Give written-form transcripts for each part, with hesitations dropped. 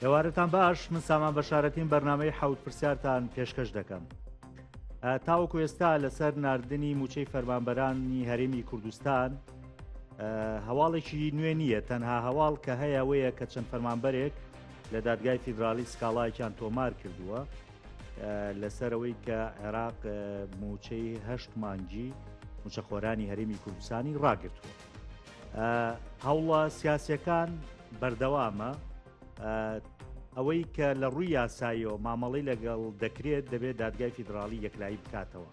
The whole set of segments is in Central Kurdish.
ئێوارەتان باش من سامان بەشارەتیم بەرنامەی حەوت پرسیارتان پێشکەش دەکەم تاوەکو ئێستا لەسەر ناردنی موچەی فەرمانبەرانی هەرێمی کوردستان هەواڵێکی نوێ نییە تەنها هەواڵ کە هەیە وەیە کە چەند فەرمانبەرێک لە دادگای فیدراڵی سکاڵایەکیان تۆمار کردووە لەسەرەوەی کە عێراق موچەی هەشت مانگی موچەخۆرانی هەرێمی کوردستانی ڕاگرتووە هەوڵە سیاسەکان بەردەوامە ئەوەی کە لە ڕووی یاساییەوە مامەڵی لەگەڵ دەکرێت دەبێت دادگای فیدراڵی یەکلایی بکاتەوە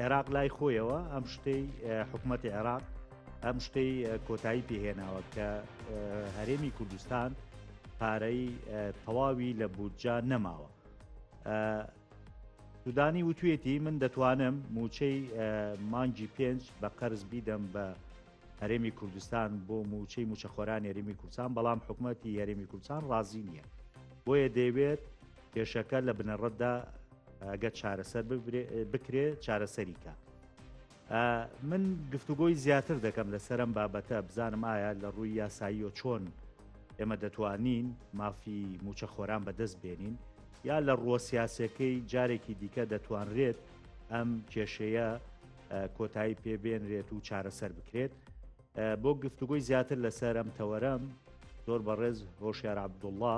عێراق لای خۆیەوە ئەم شتەی حکوومەتی عێراق ئەم شتەی کۆتایی پێهێناوە کە هەرێمی کوردستان پارەی تەواوی لە بودجا نەماوە. سودانی وتوێتی من دەتوانم موچەی مانگی پێنج بە قەرز بیدەم بە هەرێمی کوردستان بۆ موچەی موچەخۆرانی هەرێمی کوردستان بەڵام حکوومەتی هەرێمی کوردستان ڕازی نییە بۆیە دەیەوێت کێشەکە لە بنەڕەتدا ئەگەر چارەسەر بکرێت چارەسەری کە. من گفتوگۆی زیاتر دەکەم لەسەرم بابەتە بزانم ئایا لە ڕووی یاساییەوە چۆن ئێمە دەتوانین مافی موچەخۆران بەدەست بێنین یا لە ڕووە سیاسەکەی جارێکی دیکە دەتوانرێت ئەم کێشەیە کۆتایی پێبێنرێت و چارەسەر بکرێت بۆ گفتوگۆی زیاتر لەسەر ئەم تەوەرەم زۆر بەڕێز هۆشیار عەبدوڵڵا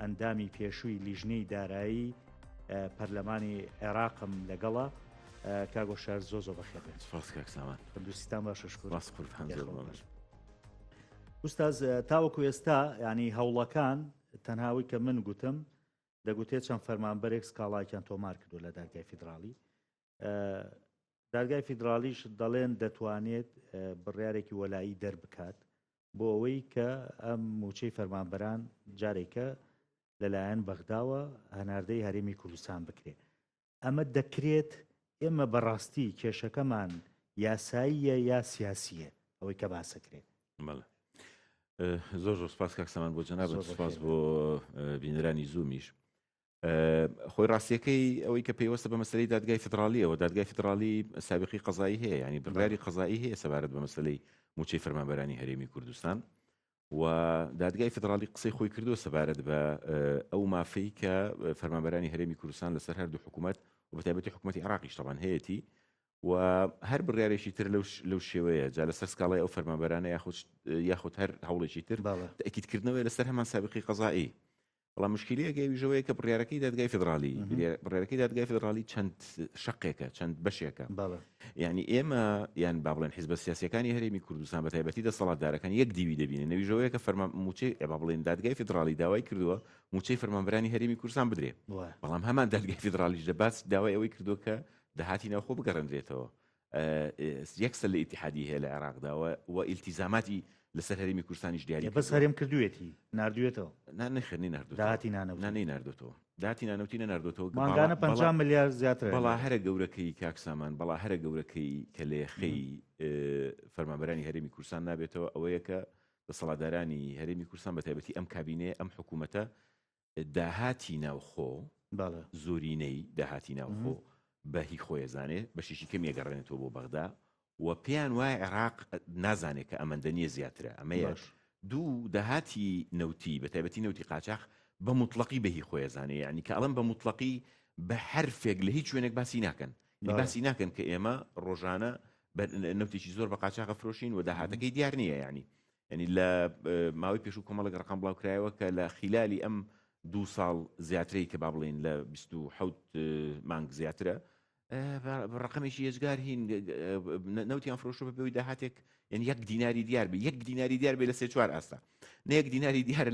ئەندامی پێشووی لیژنەی دارایی پەرلەمانی عێراقم لەگەڵە کاک هۆشیار زۆ زۆ بەخێر بێن. سپاس کاک سامان. تەندروستیتان باشە شکر. سپاس قوربان زۆر مەمنون. ئوستاز تاوەکو ئێستا ینی هەوڵەکان تەنهاوی کە من گوتم دەگوتێت چەند فەرمانبەرێک سکاڵایەکیان تۆمار کردو لە دادگای فیدراڵی دادگای فیدراڵیش دەڵێن دەتوانێت بڕیارێکی وەلایی دەربکات بۆ ئەوەی کە ئەم موچەی فەرمانبەران جارێکە لەلایەن بەغداوە هەناردەی هەرێمی کوردستان بکرێت ئەمە دەکرێت ئێمە بەڕاستی کێشەکەمان یاساییە یا سیاسیە ئەوەی کە باسەکرێت زۆر زۆر سپاس کاک سامان بۆ جەنابت سپاس بۆ بینەرانی زوومیش خۆی ڕاستیەکەی ئەوەی کە پەیوەستە بە مەسلەی دادگای فدرالیەوە دادگای فدرالی سابقی قەزایی هەیە ینی بڕیاری قەزایی هەیە سەبارەت بە مەسلەی موچەی فەرمانبەرانی هەرێمی کوردستان و دادگای فدرالی قسەی خۆی کردو سەبارەت بە ئەو مافەی کە فەرمانبەرانی هەرێمی کوردستان لەسەر هەردوو حکوومەت و بەتایبەتی حکوومەتی عراقیش تەوان هەیەی و هەر بڕیارێکی تر لەو شێوەیە جا لەسەر سکاڵای ئەو فەرمانبەرانە یاخود یاخود هەر هەوڵێکی تر تەئکیدکردنەوەی لەسەر هەمان سابقی قەزایی بەڵام مشکلەیەک ئەویش ئەوەیە کە بڕیارەکەی دادگای فیدراڵی بڕیارەکەی دادگای فیدراڵی چەند شقێکە چەند بەشێکە یعنی ئێمە یان با بڵێن حیزبە سیاسەکانی هەرێمی کوردستان بە تایبەتی دەسەڵاتدارەکان یەک دیوی دەبینن نەویژەوەیە کە فەرمان موچەی با بڵێن دادگای فیدراڵی داوای کردووە موچەی فەرمانبەرانی هەرێمی کوردستان بدرێ بەڵام هەمان دادگای فیدراڵیش دەباس داوای ئەوەی کردووە کە داهاتی ناوخۆ بگەڕێندرێتەوە یەک سەلە ئیتیحادی هەیە لە عێراقدا و ئیلتیزاماتی لەسەر هەرێمی کوردستانیش دیاری بەس هەرێم کردوێتی نردوێتەوە نا نەخێر نەیناردوێتەوە داهاتی نانەوتی نا نەیناردوێتەوە داهاتی نانەوتی نەناردوێتەوە مانگانە 50 ملیار زیاتر بەڵا هەرە گەورەکەی کاک سامان بەڵا هەرە گەورەکەی کە لە یەخەی فەرمانبەرانی هەرێمی کوردستان نابێتەوە ئەوەیە کە دەسەڵاتدارانی هەرێمی کوردستان بە تایبەتی ئەم کابینەیە ئەم حکوومەتە داهاتی ناوخۆ، زۆرینەی داهاتی ناوخۆ بە هی خۆی ئەزانێ، بەشێکی کەمی ئەگەڕێنێتەوە بۆ بەغدا و پێیان وایە عێراق نازانێ کە ئەمەندە نییە زیاترە، ئەمە یەک. دوو، داهاتی نەوتی، بە تایبەتی نەوتی قاچاخ، بە موتڵەقی بە هی خۆی ئەزانێ، یەعنی کە ئەڵێم بە موتڵەقی بە حەرفێک لە هیچ شوێنێک باسی ناکەن، یەعنی باسی ناکەن کە ئێمە ڕۆژانە نەوتێکی زۆر بە قاچاخ ئەفرۆشین و داهاتەکەی دیار نییە، یەعنی یانی لە ماوەی پێشوو کۆمەڵێک ڕقم بڵاو کرایەوە کە لە خیلالی ئەم دوو ساڵ زیاترەی کە با بڵێین لە 27 مانگ زیاترە ڕقمێکی یەجگار هین نەوتیان فرۆشە بە بەوی داهاتێک یعنی یەک دیناری دیار بێ یەک دیناری دیار بێ لە سێ چوار ئاستا نە یەک دیناری دیار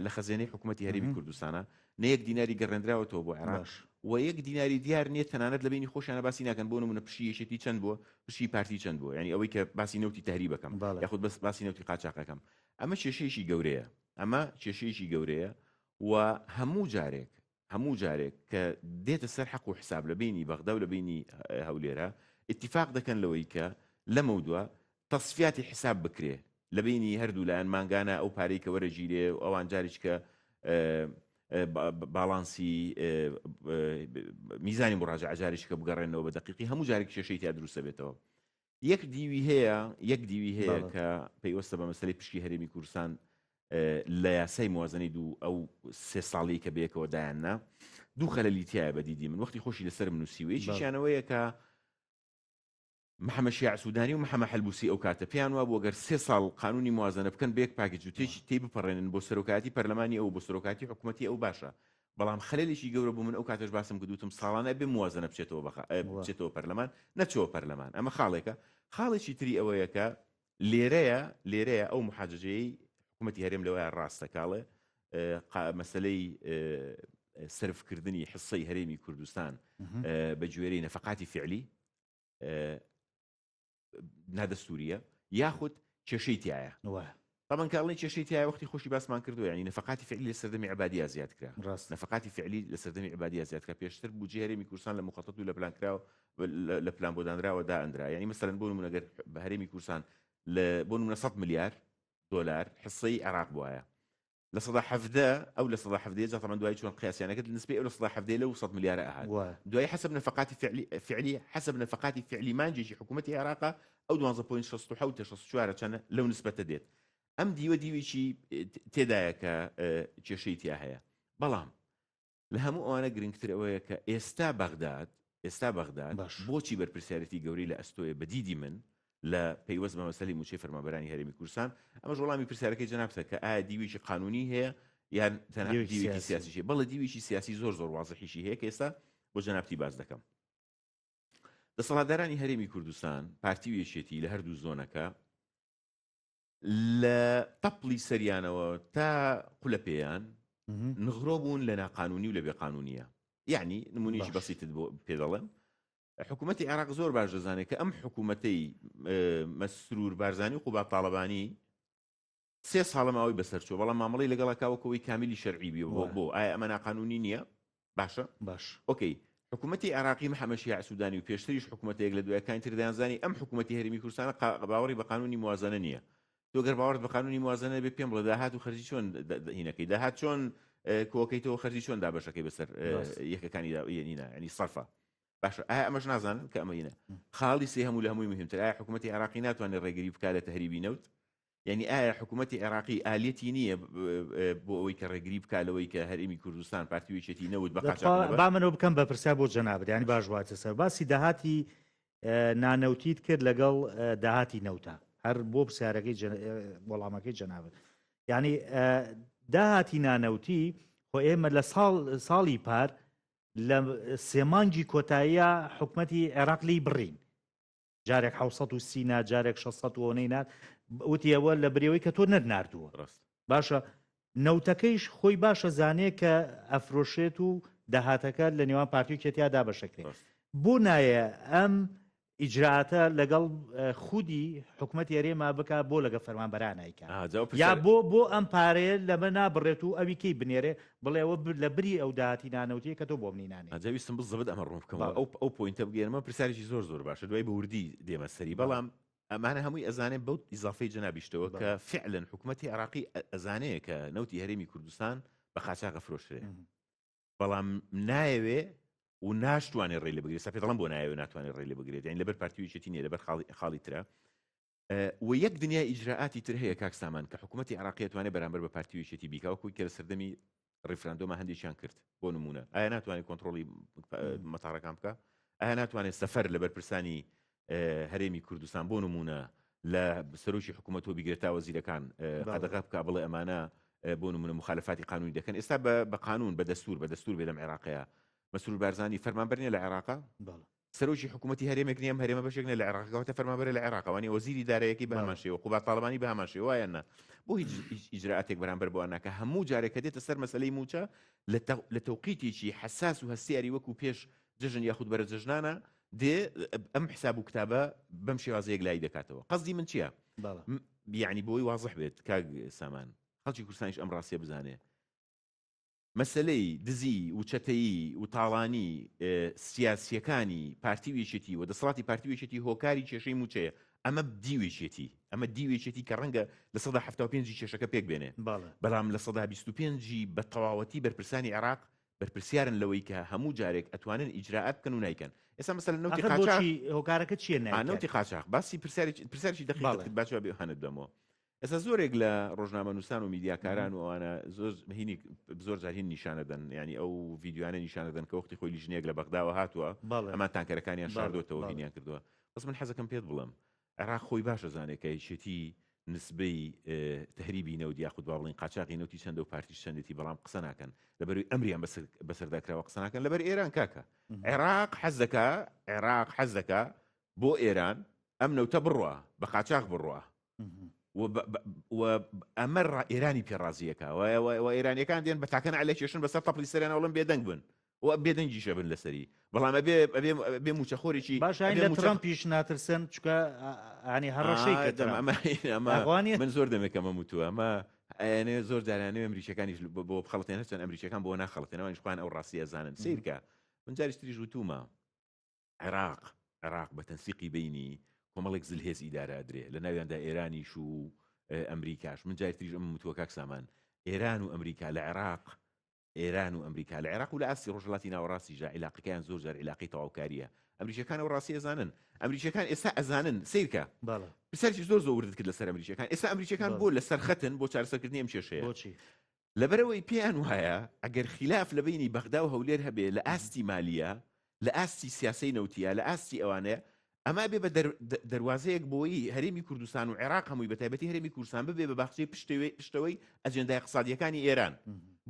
لە خەزێنەی حکوومەتتی هەرێمی کوردستانە نە یەک دیناری گەڕێنراوەتەوە بۆ عێراق و یەک دیناری دیار نییە تەنانەت لە بینی خۆشیانە باسی ناکەن بۆ نمونە پشی یەکێتی چەند بووە پشی پارتی چەند بووە یعنی ئەوەی کە باسی نەوتی تەهریبەکەم یاخود بەس باسی نەوتی قاچاقەکەم ئەمە کێشەیەکی گەورەیە ئەمە کێشەیەکی گەورەیە و هەموو جارێک هەموو جارێک کە دێتە سەر حەق و حساب لە بینی بەغدا و لە بینی هەولێرە اتفاق دەکەن لەوەی کە لەمەودوا تەسفیاتی حیساب بکرێ لە بەینی هەردوو لایەن مانگانە ئەو پارەی کە وەرەگیرێ و ئەوان جاریچ کە باڵانسی میزانی مڕاجع جاریش کە بگەڕێنەوە بە دقیقی هەموو جارێک کێشەی تیا دروستە بێتەوە یەک دیوی هەیە یەک دیوی هەیە کە پەیوەستە بە مەسلەی پشکی هەرێمی کوردستان. لە یاسای موازنەی دوو ئەو سێ ساڵی کە بەیەکەوە دایاننا دوو خەلەلی تایە بە دیدی من وەختی خۆشی لەسەرم نووسیوە یەکێکیانەوەیە کە محەممەد شیاع سوودانی و محەممە حەلبوسی ئەو کاتە پێیان وابوو گەر سێ ساڵ قانونی موازنە بکەن بە یەک package و تێکی تێی بپەڕێنن بۆ سەرۆکایەتی پەرلەمانی ئەو بۆ سەرۆکایەتی حکوومەتی ئەو باشە بەڵام خەلەلێکی گەورە بوو من ئەو کاتەش باسم کرد وتم ساڵانە ئەبێ موازنە بچێتەوە بەخ بچێتەوە پەرلەمان نەچەوە پەرلەمان ئەمە خاڵێکە خاڵێکی تری ئەوەیە کە لێرەیە لێرەیە ئەو محاجەجەی حکوومەتی هەرێم لەوەیە ڕاستە کاڵێ مەسلەی سرفکردنی حسەی هەرێمی کوردستان بە گوێرەی نەفقاتی فعلی نادەستوریە یاخود کێشەی تایە طبعا کاڵی کێشەی تایە وەختی خۆشی باسمان کردو ینی نەفقاتی فعلی لە سەردەمی عبادیە زیاد کرا ڕاست نەفقاتی فعلی لە سەردەمی عبادیە زیاد کرا پێشتر بودجەی هەرێمی کوردستان لە مخطط و لە پلان کراوە لە پلان بۆ دانراوە دائەندرا یعنی مەسەلەن بۆ نمونە گەر بە هەرێمی کوردستان لە بۆ نمونە 100 ملیار دۆلار حسەی عێراق بواە 17% ئەو 17% جا تەمان دوای چۆن قیاسیانە کرد نسبەی ئەو 17% لەو 100 ملیارە ئەهات دوای حسب نەفقاتی فعلی فعلی حسب نەفقاتی فعلی مانجێکی حکوومەتی عێراقا ئەو 12.67 64 چەنە لەو نسبەتە دێت ئەم دیوە دیوێکی تێدایە کە کێشەی تیا هەیە بەڵام لە هەموو ئەوانە گرنگتر ئەوەیە کە ئێستا بەغداد ئێستا بەغداد باش. بۆچی بەرپرسیارێتی گەورەی لە ئەستۆیە بە دیدی من لە پەیوەست بە مەسەلەی مووچەی فەرمانبەرانی هەرێمی کوردستان، ئەمەش وەڵامی پرسیارەکەی جەنابتە کە ئایا دیوێکی قانوونی هەیە یان تەنها دیوێکی دیوێکی سیاسی. سیاسیشی هەیە؟ بەڵێ دیوێکی سیاسی زۆر زۆر وازحیشی هەیە کە ئێستا بۆ جەنابتی باس دەکەم. دەسەڵاتدارانی هەرێمی کوردستان، پارتی و یەکێتی لە هەردوو زۆنەکە، لە تەپڵی سەریانەوە تا قولە پێیان نغرۆ بوون لە ناقانونی و لە بێقانونیە یعنی نمونیشی بەسیتت بۆ پێ دەڵێم حکوومەتی عێراق زۆر باش دەزانێت کە ئەم حکوومەتەی مەسرور بارزانی و قوباد تاڵەبانی سێ ساڵە ماوەی بەسەر چووە بەڵام مامەڵەی لەگەڵ ئەکا وەک ئەوەی کامیلی شەرعی بی بۆ بۆ ئایا ئەمە ناقانونی نییە باشە باش okay حکوومەتی عێراقی محەممەد شیاع سوودانی و پێشتریش حکوومەتە یەک لە دوایەکانی تر دەیانزانی ئەم حکوومەتی هەرێمی کوردستانە باوەڕی بە قانونی موازنە نییە تۆ گەر باوەڕت بە قانونی موازنە بێ پێم بڵێ داهات و خەرجی چۆن هینەکەی داهات چۆن کۆکەیتەوە خەرجی چۆن دابەشەکەی بەسەر یەکەکانی یعنی ینی سەرفە باشە ئایا ئەمەش نازانن کە ئەمە هینە خاڵی سێهەم و لە هەمووی مهمتر ئایا حکوومەتی عێراقی ناتوانێت ڕێگری بکات لە تەهریبی نەوت یعنی ئایا حکوومەتی عێراقی ئالیەتی نییە بۆ ئەوەی کە ڕێگری بکات لەوەی کە هەرێمی کوردستان پارتی و یەکێتی نەوت بە قاچاخ با منەوە بکەم بە پرسیار بۆ جەنابت یعنی باش واتە سەر باسی داهاتی نانەوتیت کرد لەگەڵ داهاتی نەوتە هەر بۆ پرسیارەکەی وەڵامەکەی جەنابت یعنی داهاتی نانەوتی خۆ ئێمە لە ساڵ ساڵی پار لە سێ مانگی کۆتاییە حکومەتی عێراق لێی بڕین جارێک 630 نات جارێک 600 ئەوەنەی نات وتی ئەوە لە برێەوەی کە تۆ نەتناردووە ڕاست باشە نەوتەکەیش خۆی باشە زانێ کە ئەفرۆشێت و داهاتەکە لە نێوان پارتی و کێتیا دابەشەکرێت ڕاست بۆ نایە ئەم ئیجرائاتە لەگەڵ خودی حکومەتی هەرێما بکا بۆ لەگە فەرمانبەران ئەیکا ئا جا ئەو یا پرسیارە بۆ بۆ ئەم پارەیە لەمە نابڕێت و ئەوی کەی بنێرێ بڵێ ئەوە لە بری ئەو داهاتی نانەوتیە کە تۆ بۆ منی نانێری. ئا جا ویستم بزەبت ئەمە ڕوون بکەمەوە بەڵێ. ئەو ئەو point ە بگەیەنمە پرسیارێکی زۆر زۆر باشە دوای بە وردی دێمە سەری بەڵێ. بەڵام ئەمانە هەمووی ئەزانێ بەو ئیزافەی جەنابیشتەوە بەڵێ. کە فعلەن حکومەتی عێراقی ئەزانێ کە نەوتی هەرێمی کوردستان بە قاچاخ ئەفرۆشرێ بەڵام نایەوێ و ناشتوانێت ڕێ لێ بگرێت سا پێ دەڵێم بۆ نایەوێ ناتوانێت ڕێ لێ بگرێت یعنی لەبەر پارتی و یەکێتی نییە لەبەر خاڵی خاڵی ترە و یەک دنیای ئیجرائاتی تر هەیە کاک سامان کە حکوومەتی عراقی توانێت بەرامبەر بە پارتی و یەکێتی بیکا وەکوی کە لە سەردەمی ڕیفراندۆمە هەندێکیان کرد بۆ نمونە ئایا ناتوانێت کۆنترۆڵی مەتارەکان بکە ئایا ناتوانێت سەفەر لە بەرپرسانی هەرێمی کوردستان بۆ نمونە لە سەرۆکی حکوومەتەوە بیگرێت تا وەزیرەکان قەدەغە بکا بڵێ ئەمانە بۆ نمونە مخالفاتی قانونی دەکەن ئێستا بە قانون بە دەستور بە دەستور بێ لەم عێراقەیە مەسرور بارزانی فەرمانبەر نیە لە عێراقا سەرۆکی حکوومەتی هەرێمێک نیە ئەم هەرێمە بەشێک نیە لە عێراق کەواتە فەرمانبەرە لە عێراق وانیە وەزیری دارایەکەی بە هەمان شێوە قوباد تاڵەبانی بە هەمان شێوە وایە نا بۆ هیچ ئیجرائاتێک بەرامبەر بۆ ناکە هەموو جارێک کە دێتە سەر مەسەلەی مووچە لە تەوقیتێکی حەساس و هەستیاری وەکو پێش جەژن یاخود بەرە جەژنانە دێ ئەم حساب و کتابە بەم شێوازە یەکلایی دەکاتەوە قەزدی من چییە؟ یعنی بۆی وازح بێت کاک سامان خەڵکی کوردستانیش ئەم ڕاستیە بزانێ مەسەلەی دزی و چەتەیی و تاڵانی سیاسیەکانی پارتی و یەکێتی و دەسەڵاتی پارتی و یەکێتی هۆکاری کێشەی موچەیە ئەمە دیوێکێتی ئەمە دیوێکێتی کە ڕەنگە 75% ی کێشەکە پێک بێنێ بەڵام 25% ی بە تەواوەتی بەرپرسانی عێراق بەرپرسیارن لەوەی کە هەموو جارێک ئەتوانن ئیجرائات بکەن و نایکەن ئێستا مەسەلەن نەوتی ئاخر قاچاخ بۆچی هۆکارەکە چییە ئا نایکەن؟ نەوتی قاچاخ باسی پرسیارێکی پرسیارێکی دەقیقت بەڵێ. کرد با جوابی ئەوانت بدەمەوە. ئێستا زۆرێک لە ڕۆژنامەنووسان و میدیاکاران و ئەوانە زۆر هینی زۆر جار هین نیشانەدەن ینی ئەو ڤیدیۆیانە نیشانەدەن کە وەختی خۆی لیژنەیەک لە بەغداوە هاتووە ئەمان تانکەرەکانیان شاردۆتەوە هینیان کردووە. بەس من حەزەکەم پێت بڵێم عێراق خۆی باش ئەزانێ کە یەکێتی نسبەی تەهریبی نەوت یاخود با بڵێین قاچاغی نەوتی چەندە و پارتیش چەندێتی بەڵام قسە ناکەن لەبەروی ئەمریان بەسەردا کراوە قسە ناکەن لەبەر ئێران کاکە عێراق حەز دەکا عێراق حەز دەکا بۆ ئێران ئەم نەوتە بڕوا بە قاچاغ بڕوا و ئەمە ئێرانی پێڕازیەکە و ئێرانیەکان دێن بە تاکەن عەلە کێشن بەسەر تەپڵی سەریان وڵم بێدەنگ بن و بێدەنگیشە بن لەسەری بەڵام ئەبێ ئەبێ بێ موچەخۆرێکی باشە لە ترەمپیش ناترسن چکە ئەنی هەڕەشەی کە ئەمە من زۆر دەمێک ئەمە وتووە ئەمە ئەیانێ زۆر جارانێ ئەمریکیەکانیش بۆ بخەڵتێن هەرچەند ئەمریکیەکان بۆ ناخەڵتێنەوەیش خۆیان ئەو ڕاستیە زانن سیرکە من جاریش تریش وتومە عێراق عێراق بە تەنسیقی بینی کۆمەڵێک زلهێز ئیدارە ئەدرێ لە ناویاندا ئێرانیش و ئەمریکاش من جاری تریش ئەمە وتووە کاک سامان ئێران و ئەمریکا لە عێراق ئێران و ئەمریکا لە عێراق و لە ئاستی ڕۆژهەڵاتی ناوەڕاستیشدا عیلاقەکەیان زۆر جار عیلاقەی تەواوکارییە. ئەمریکییەکان ئەو ڕاستیە ئەزانن. ئەمریکییەکان ئێستا ئەزانن. سەیرکە. بەڵێ. پرسیارێکی زۆر زۆر وردت کرد لەسەر ئەمریکییەکان. ئێستا ئەمریکییەکان بەڵێ. بۆ لەسەر خەتن بۆ چارەسەرکردنی ئەم کێشەیە؟ بۆچی؟ لەبەرئەوەی پێیان وایە ئەگەر خیلاف لە بەینی بەغدا و هەولێر هەبێ لە ئاستی مالیە، لە ئاستی سیاسەی نەوتیە، لە ئاستی ئەوانەیە، ئەمە ئەبێ بە دەروازەیەک بۆی هەرێمی کوردستان و عێراق هەمووی بە تایبەتی هەرێمی کوردستان ببێ بە باخچەی پشتەوەی ئەجێندا اقتصادیەکانی ئێران.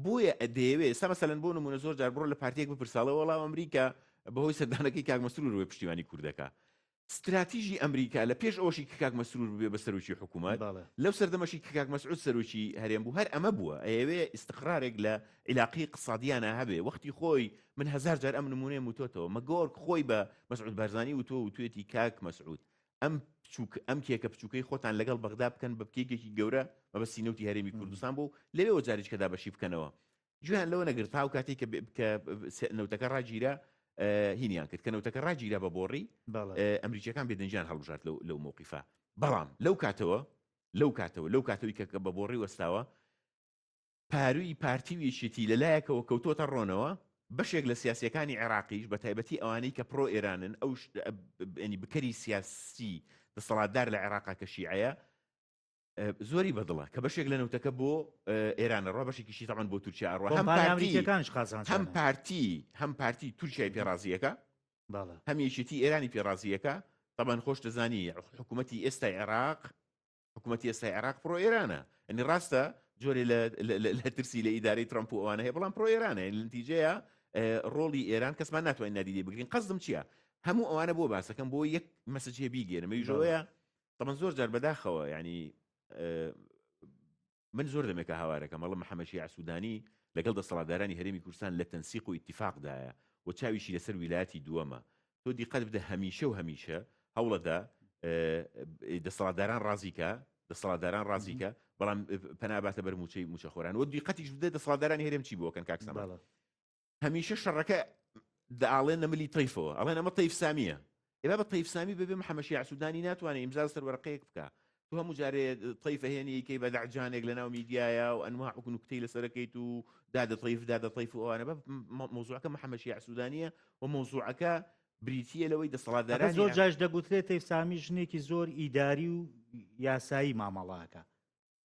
بۆیە دەیەوێ ئێستا مەسەلەن بۆ نمونە زۆر جار بڕۆ لە پارتیەک بپرسە ئەڵێ وەڵا ئەمریکا بەهۆی سەردانەکەی کاک مەسرورەوە پشتیوانی کوردەکە. ستراتیژی ئەمریکا لە پێش ئەوەشی کە کاک مەسرور ببێ بە سەرۆکی حکوومەت، لەو سەردەمەشی کە کاک مەسعود سەرۆکی هەرێم بوو هەر ئەمە بووە، ئەیەوێ ئیستقرارێک لە عیلاقەی ئیقتسادییانە هەبێ، وەختی خۆی من هەزار جار ئەم نموونەیەم وتۆتەوە، مەگۆرک خۆی بە مەسعود بارزانی وتووە وتوویەتی کاک مەسعود ئەم بچووک ئەم کێکە بچووکەی خۆتان لەگەڵ بەغدا بکەن بە کێکێکی گەورە مەبەستی نەوتی هەرێمی کوردستان بوو لەوێوە جارێکە دابەشی بکەنەوە. گوێیان لەوە نەگرت تا ئەو کاتەی کە کە نەوتەکە ڕاگیرا هینیان کرد کە نەوتەکە ڕاگیرا بە بۆڕی ئەمریکیەکان بێدەنگیان هەڵبژارد لەو لەو مەوقیفە بەڵام لەو کاتەوە لەو کاتەوە لەو کاتەوەی کە بە بۆڕی وەستاوە پاروی پارتی و یەکێتی لەلایەکەوە کەوتۆتە ڕۆنەوە بەشێک لە سیاسیەکانی عێراقیش بە تایبەتی ئەوانەی کە پرۆ ئێرانن ئەو بکەری سیاسی دەسەڵاتدار لە عێراقا کە شیعەیە زۆری بەدڵە کە بەشێک لە نەوتەکە بۆ ئێران ئەڕوا بەشێکیشی تەبعەن بۆ تورکیا ئەڕوا هەم پارتی هەم پارتی هەم پارتی تورکیای پێڕازیەکە هەم یەکێتی ئێرانی پێڕازیەکە تەبعەن خۆش دەزانی حکوومەتی ئێستای عێراق حکوومەتی ئێستای عێراق پرۆ ئێرانە ئەنی ڕاستە جۆرێ لە ترسی لە ئیدارەی ترامپ و ئەوانە هەیە بەڵام پرۆ ئێرانە لەنتیجەیە ڕۆڵی ئێران کەسمان ناتوانین نادیدەی بگرین قەزدم چییە هەموو ئەوانە بۆ باسەکەم بۆ یەک message ێ بیگەێنم ئەویشەوەیە تەبعەن زۆر جار بەداخەوە یعنی من زۆر دەمێکە هاوارەکەم ئەڵێم محەممەد شیاع سوودانی لەگەڵ دەسەڵاتدارانی هەرێمی کوردستان لە تەنسیق و ئیتیفاقدایە و چاویشی لەسەر ویلایەتی دووەمە تۆ دیقەت بدە هەمیشە و هەمیشە هەوڵەدا دەسەڵاتداران ڕازیکە دەسەڵاتداران ڕازیکە بەڵام پەناباتە بەر موچەی موچەخۆران و دیقەتیش بدە دەسەڵاتدارانی هەرێم چی بۆکەن کاک سامان هەمیشە شەڕەکە دەئاڵێنە ملی تەیفەوە ئەڵێن ئەمە تەیف سامیە ئێ بابە تەیف سامی بەبێ محەممەد شیاع سوودانی ناتوانێت ئیمزا سەر وەرەقەیەک بکا تۆ هەموو جارێ تەیفە هێنی کەی بە دەعجانێک لە ناو میدیایە و ئەنواع و نوکتەی لەسەرەکەیت و دادە تەیف دادە تەیف و ئەوانە بە مەوزوعەکە محەممەد شیاع سوودانیە و مەوزوعەکە بریتییە لەوەی دەسەڵاتدارانی زۆر جاش دەگوترێت تەیف سامی ژنێکی زۆر ئیداری و یاسایی مامەڵاکە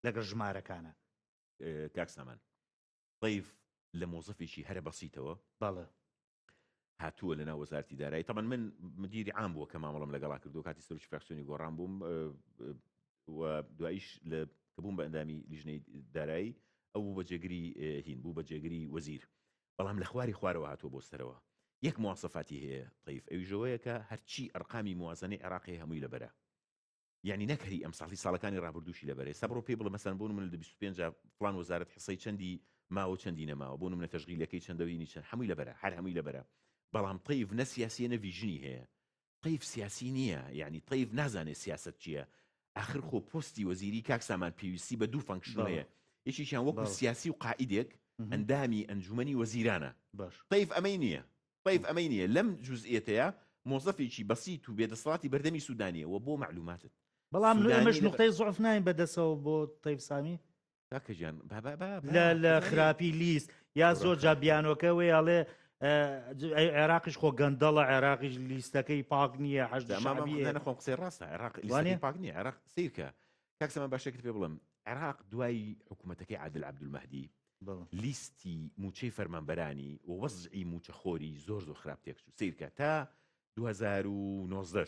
لەگەڵ ژمارەکانە کاک سامان تەیف لە مۆزەفێکی هەرە بەسیتەوە بەڵێ هاتووە لە ناو وەزارتی دارایی تەبەن من مدیری عام بووە کە مامەڵم لەگەڵا کردو کاتی سەرۆکی فراکسیۆنی گۆڕان بووم و دواییش لە کە بووم بە ئەندامی لیژنەی دارایی ئەو بوو بە جێگری هین بوو بە جێگری وەزیر بەڵام لە خواری خوارەوە هاتووە بۆ سەرەوە یەک مواسەفاتی هەیە تەیف ئەویشەوەیە کە هەرچی ئەرقامی موازنەی عێراقی هەمووی لەبەرە یانی نەک هەری ئەمساڵ هی ساڵەکانی ڕابردووشی لەبەرە ئێستا بڕۆ پێی بڵێ مەسەلەن بۆ نمونە لە 25 فڵان وەزارەت حسەی چەندی ماوە چەندی نەماوە بۆ نمونە تەشغیلەکەی چەندە و هینی چەند هەمووی لەبەرە هەر هەمووی لەبەرە بەڵام تەیف نە سیاسیە نە vision ی هەیە تەیف سیاسی نییە یعنی تەیف نازانێت سیاسەت چییە ئاخر خۆ پۆستی وەزیری کاک سامان پێویستی بە دوو function هەیە یەکێکیان وەکو سیاسی و قائیدێک ئەندامی ئەنجومەنی وەزیرانە تەیف ئەمەی نییە تەیف ئەمەی نییە لەم جوزئیەتەیا مۆزەفێکی بەسیت و بێدەسەڵاتی بەردەمی سودانیە وە بۆ مەعلوماتت بەڵام ئێمەش نوقتەی زوعف ناین بەدەسەوە بۆ تەیف سامی کاکە گیان با با با لە لە خراپی لیست یا زۆر جا بیانۆکە وێ ئەڵێ عێراقیش خۆ گەندەڵە عێراقیش لیستەکەی پاک نییە حەشد شەعبیە نەخۆم قسەی ڕاستە عێراق لیستەکەی پاک نییە عێراق سیرکە. کاک سامان با شتێکت پێ بڵێم عێراق دوای حکوومەتەکەی عادل عەبدولمەهدی لیستی مووچەی فەرمانبەرانی و وەزعی مووچەخۆری زۆر زۆر خراپ تێکچوو سیرکە تا 2019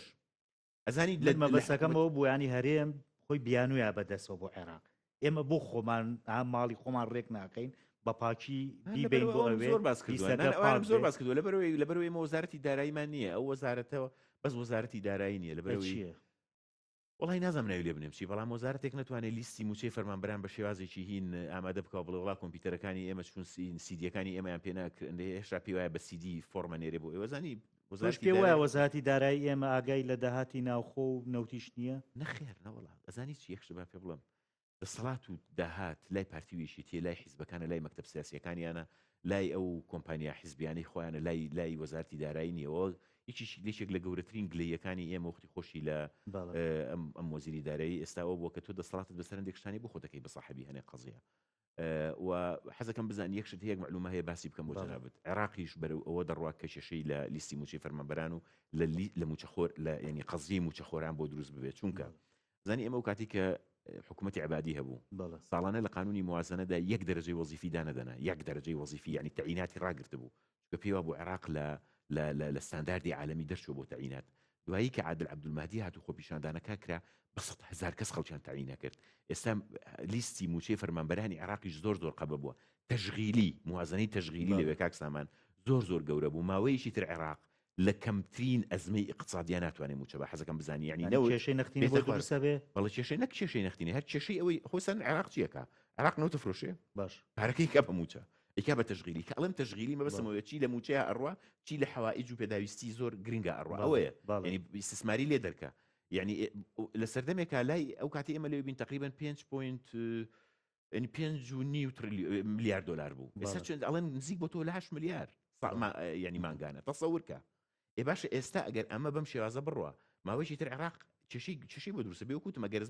ئەزانی لە مەبەسەکەمەوە بوو ینی هەرێم خۆی بیانوویا بەدەستەوە بۆ عێراق ئێمە بۆ خۆمان ماڵی خۆمان ڕێک ناکەین بە پاکی بیبین بۆ ئەوێ زۆر باس کردووە زۆر باس کردووە لەبەرەوەی لەبەرەوەی ئێمە وەزارەتی داراییمان نییە ئەو وەزارەتەوە بەس وەزارەتی دارایی نییە لەبەرەوەی وەڵای نازانم ناوی لێ بنێم چی بەڵام وەزارەتێک نەتوانێت لیستی مووچەی فەرمانبەران بە شێوازێکی هین ئامادە بکا و بڵێ وەڵا کۆمپیوتەرەکانی ئێمە چون سیدیەکانی ئێمەیان پێ ناکرێن هێشتا پێی وایە بە سیدی فۆرمە نێرێ بۆ ئێوە زانی تۆش وەزارەتی پێ وایە دارایی وەزارەتی دارایی ئێمە ئاگای لە داهاتی ناوخۆ و نەوتیش نییە؟ نەخێر نەوەڵا ئەزانی چی یەک شت با پێ بڵێم دەسەڵات و داهات لای پارتی و یەکێتیە لای حیزبەکانە لای مەکتەب سیاسیەکانیانە لای ئەو کۆمپانیا حیزبیانەی خۆیانە لای لای وەزارتی دارایی نییە وە یەکیش یەکێک لە گەورەترین گلەییەکانی ئێمە وەختی خۆشی لە ئەم ئەم وەزیری دارایی ئێستاوە بووە کە تۆ دەسەڵاتت بەسەر هەندێک شتانی بۆ خۆ دەکەی بە ساحەبی هەنێ قەزیە و حەزەکەم بزان یەک شت هەیە معلومە هەیە باسی بکەم بۆ جەنابت عێراقیش بەرەو ئەوە دەڕوا کە کێشەی لە لیستی موچەی فەرمانبەران و لە لە موچەخۆر لە ینی قەزیەی موچەخۆران بۆ دروست ببێت چونکە زانی ئێمە ئەو کاتی کە حکوومەتی عبادی هەبوو ساڵانە لە قانونی موازنەدا یەک دەرەجەی وەزیفی دانەدەنا یەک دەرەجەی وەزیفی یعنی تەعیناتی ڕاگرتبوو چونکە پێی بوو عێراق لە لە ستانداردی عالەمی دەرچوە بۆ تەعینات دوایی کە عادل عەبدولمەهدی هات و خۆپیشاندانەکە کرا بە 100 هەزار کەس خەڵکیان تەعین نەکرد ئێستا لیستی موچەی فەرمانبەرانی عێراقیش زۆر زۆر قەبە بووە تەشغیلی موازنەی تەشغیلی لەوێ کاک سامان زۆر زۆر گەورە بوو ماوەیەکی تر عێراق لە کەمترین ئەزمەی ئیقتسادیا ناتوانێ مووچە با حەزەکەم بزانی یعنی یعنی نەوت کێشەی نەختینە بۆ بێتە خوار دروست ئەبێ؟ بەڵێ کێشەی نەک کێشەی نەختینە هەر کێشەی ئەوەی خۆسەن عێراق چیەکە عێراق نەوت فرۆشێ باش پارەکەی کە بە مووچە ئیکا بە تەشغیلی کە ئەڵێم تەشغیلی مەبەستم بەڵێ. ئەوەیە چی لە مووچەیە ئەڕوا چی لە حەوائیج و پێداویستی زۆر گرنگە ئەڕوا بەڵێ ئەوەیە بەڵێ یعنی ئیستثماری لێ دەرکە یعنی لە سەردەمێکا لای ئەو کاتی ئێمە لەوێ بین تقریبا 5 point یعنی پێنج و نیو ملیار دۆلار بوو ئێستا چەند ئەڵێن نزیک بۆ تۆ لە 8 ملیار یعنی مانگانە تەسەور کە ئێ باشە ئێستا ئەگەر ئەمە بەم شێوازە بڕوە ماوەیەکی تر عێراق کێشەی کێشەی بۆ دروستە بێ وەکوتم ئەگەر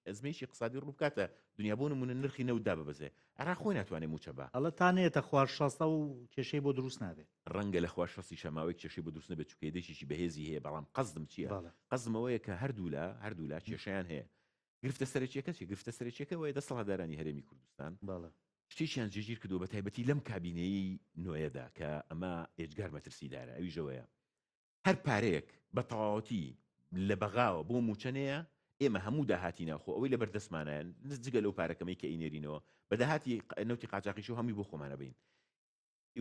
ئەزمەیەکی اقتصادی ڕوو بکاتە دنیا بۆ نمونە نرخی نەوت داببەزێ عێراق خۆی ناتوانێت مووچە بە ئەڵە تا نێتە خوار شەستە و کێشەی بۆ دروست نابێت ڕەنگە لە خوار شەستیشە ماوەیەک کێشەی بۆ دروست نەبێت چونکە یەدەکێکی بەهێزی هەیە بەڵام قەزدم چییە قەزدم ئەوەیە کە هەردوولا هەردوولا کێشەیان هەیە گرفتە سەرەکیەکە چیە؟ گرفتە سەرەکیەکە ئەوەیە دەسەڵاتدارانی هەرێمی کوردستان شتێکیان جێگیر کردووە بە تایبەتی لەم کابینەیەی نوێیەدا کە ئەمە ئێجگار مەترسیدارە ئەویش ئەوەیە هەر پارەیەک بە تەواوەتی لە بەغاوە بۆ مووچە نەیە ئێمە هەموو داهاتی ناوخۆ ئەوەی لەبەر دەستمانە جگە لەو پارەکەمەی کە ئەینێرینەوە بە داهاتی نەوتی قاچاقیش و هەمووی بۆ خۆمانە بین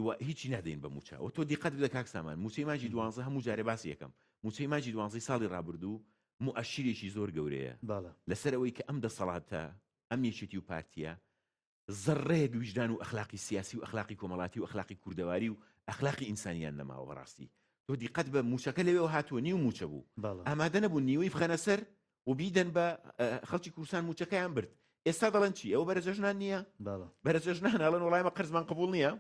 و هیچی نادەین بە مووچە و تۆ دیقەت بدە کاک سامان مووچەی مانگی دوانزە هەموو جارێ باسی یەکەم مووچەی مانگی دوانزەی ساڵی ڕابردوو موئەشیرێکی زۆر گەورەیە لەسەر ئەوەی کە ئەم دەسەڵاتە ئەم یەکێتی و پارتیە زەڕەیەک ویژدان و ئەخلاقی سیاسی و ئەخلاقی کۆمەڵاتی و ئەخلاقی کوردەواری و ئەخلاقی ئینسانیان نەماوە بەڕاستی تۆ دیقەت بە مووچەکە لەوێوە هاتووە نیو مووچە بوو ئامادە نەبوون نیوەی بخەنە سەر و بیدەن بە خەڵکی کوردستان مووچەکەیان برد ئێستا دەڵێن چی ئەوە بەرە جەژنان نییە بەرە جەژنان ئەڵێن وڵای مە قەرزمان قبول نییە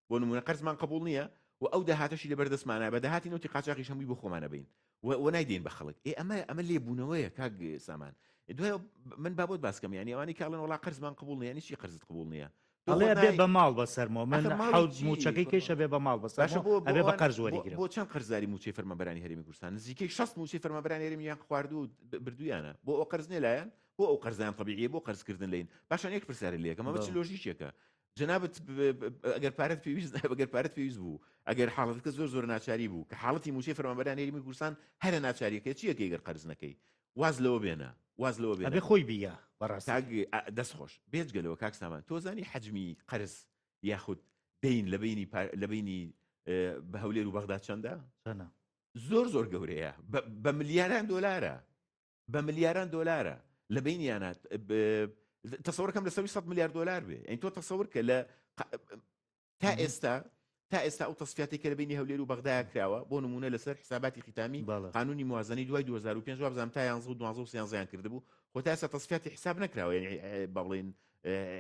بۆ نمونە قەرزمان قبول نییە و ئەو داهاتەشی لە بەردەستمانە بە داهاتی نەوتی قاچاقیش هەمووی بۆ خۆمانە بین و نایدەین بە خەڵک ئێ ئەمە ئەمە لێبوونەوەیە کاک سامان دوای من بابۆت باسکەم یانی ئەوانی کاڵن وڵا قەرزمان قبول نییە یانی چی قەرزت قبول نییە ئەڵێ ئەبێ بە ماڵ بەسەرمەوە من حەوت موچەکەی کەیش ئەبێ بە ماڵ بەسەرمەوە ئەبێ بە قەرز وەریگرم. بۆ چەند قەرزاری موچەی فەرمانبەرانی هەرێمی کوردستان نزیکەی 60 موچەی فەرمانبەرانی هەرێمیان خواردوو و بردوویانە بۆ ئەو قەرز نیە لایەن بۆ ئەو قەرزیان تەبیعیە بۆ قەرزکردن لین باشان یەک پرسیارە لێکەم ئەمە چ لۆژیکێکە جەنابت ئەگەر پارەت پێویست ئەگەر پارەت پێویست بوو ئەگەر حاڵەتەکە زۆر زۆر ناچاری بوو کە حاڵەتی موچەی فەرمانبەرانی هەرێمی کوردستان هەرە ناچاریەکە چیەکەی گەر قەرز نەکەی واز لەوە بێنە واز لەوە بێنە ئەبێ خۆی بیە بەڕاستی کاک دەست خۆش بێجگە لەوە کاک سامان تۆ زانی حەجمی قەرز یاخود دەین لە بینی لە بینی بە هەولێر و بەغدا چەندە چەنە زۆر زۆر گەورەیە بە ملیاران دۆلارە بە ملیاران دۆلارە لە بینیانە تەسەوەرکەم لە سەوی 100 ملیار دۆلار بێ ئەین تۆ تەسەور کە لە تا ئێستا تا ئێستا ئەو تەسفیاتەی کە لە بەینی هەولێر و بەغدایا کراوە بۆ نموونە لەسەر حساباتی ختامی قانونی موازنەی دوای 2005 وابزانم تا 11 و 12 و 13 یان کردبوو خۆ تا ئێستا تەسفیاتی حساب نەکراوە یعنی با بڵێین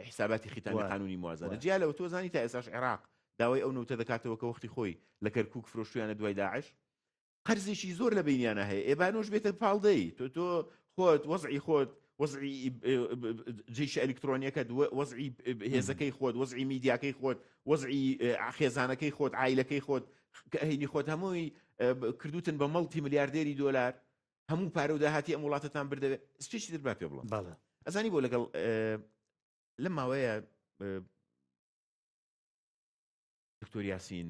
حساباتی ختامی قانونی موازنە جیا لەوە تۆ زانی تا ئێستاش عێراق داوای ئەو نەوتە دەکاتەوە کە وەختی خۆی لە کەرکوک فرۆشتویانە دوای داعش قەرزێکی زۆر لە بینیانە هەیە ئێ بانۆش بێتە پاڵدەی تۆ تۆ خۆت وەزعی خۆت وەزعی جیش ئەلکترۆنیەکەت وەزعی هێزەکەی خۆت وەزعی میدیاکەی خۆت وەزعی خێزانەکەی خۆت عیلەکەی خۆت هینی خۆت هەمووی کردوتن بە مەڵتی ملیاردێری دۆلار هەموو پارە و داهاتی ئەم وڵاتەتان بردەوێت شتێکی تر با پێ بڵم بەڵێ. ئەزانی بۆ لەگەڵ لەم ماوەیە دکتۆر یاسین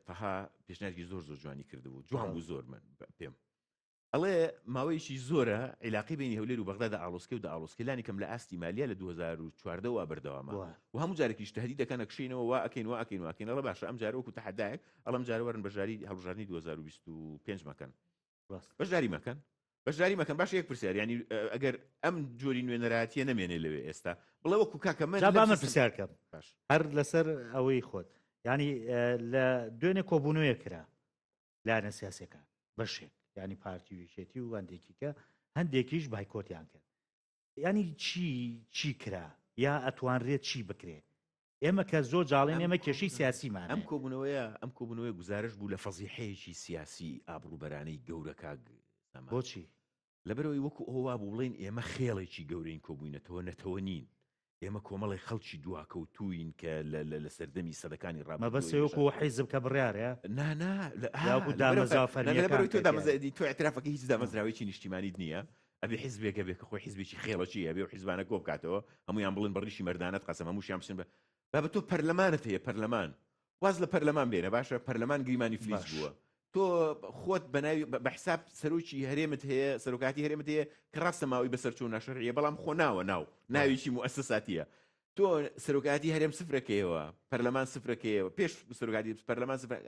تەها پێشنیارێکی زۆر زۆر جوانی کردبوو جوان بوو زۆر من پێم ئەڵێ ماوەیەکی زۆرە عیلاقەی بینی هەولێر و بەغدا دەئاڵۆسکێ و دەئاڵۆسکێ لانی کەم لە ئاستی مالیا لە 2014 وا بەردەوامە و هەموو جارێکیش تهدید دەکەن ئەکشینەوە وا ئەکەین وا ئەکەین وا ئەکەین ئەڵێ باشە ئەم جارە وەکو تەحەدایەک ئەڵێ ئەم جارە وەرن بەشداری هەڵبژاردنی 2025 مەکەن بەشداری مەکەن بەشداری مەکەن باشە یەک پرسیار ینی ئەگەر ئەم جۆری نوێنەراتیە نەمێنێ لەوێ ئێستا بڵێ وەکو کاکە من جا با من پرسیار کەم باش هەر لەسەر ئەوەی خۆت ینی لە دوێنێ کۆبوونەوەیە کرا لایەنە سیاسەکان بەشێک ینی پارتی و یەکێتی و هەندێکی کە هەندێکیش بایکۆتیان کرد ینی چی چی کرا یا ئەتوانرێت چی بکرێ ئێمە کە زۆر جاڵێن ئێمە کێشەی سیاسیمان ئەم کۆبوونەوەیە ئەم کۆبوونەوەی گوزارش بوو لە فەزیحەیەکی سیاسی ئابڕووبەرانەی گەورە کاک سامان. بۆچی؟ لەبەرئەوەی وەکو ئەوە وابوو بڵێین ئێمە خێڵێکی گەورەین کۆبووینەتەوە نەتەوە نین ئێمە کۆمەڵێک خەڵکی دواکەوتووین کە لە لە لە سەردەمی سەدەکانی ڕابردووەوە مەبەست وەکو حیزب کە بڕیارە؟ نا نا لە یا وەکو دامەزراوە فەرمییەکان لەبەرئەوەی تۆ دامەزراوە تۆ ئیعترافەکەی هیچ دامەزراوەیەکی نیشتیمانیت نییە ئەبێ حیزبێک هەبێ کە خۆی حیزبێکی خێڵەکی هەبێ و حیزبانە کۆ بکاتەوە هەموویان بڵێن بە ڕیشی مەردانەت قەسەم هەمووشیان بچن بە بابە تۆ پەرلەمانت هەیە پەرلەمان واز لە پەرلەمان بێنە باشە پەرلەمان گریمانی فلیس بووە تۆ خۆت بەناوی بە حساب سەرۆکی هەرێمت هەیە سەرۆکاتی هەرێمت هەیە کە ڕاستە ماوەی بەسەر چوو ناشەرعیە بەڵام خۆ ناوە ناو ناویی موئەسەساتیە تۆ سەرۆکایەتی هەرێم سفرەکەیەوە پەرلەمان سفرەکەیەوە پێش سەرۆکاتی پەرلەمان سفر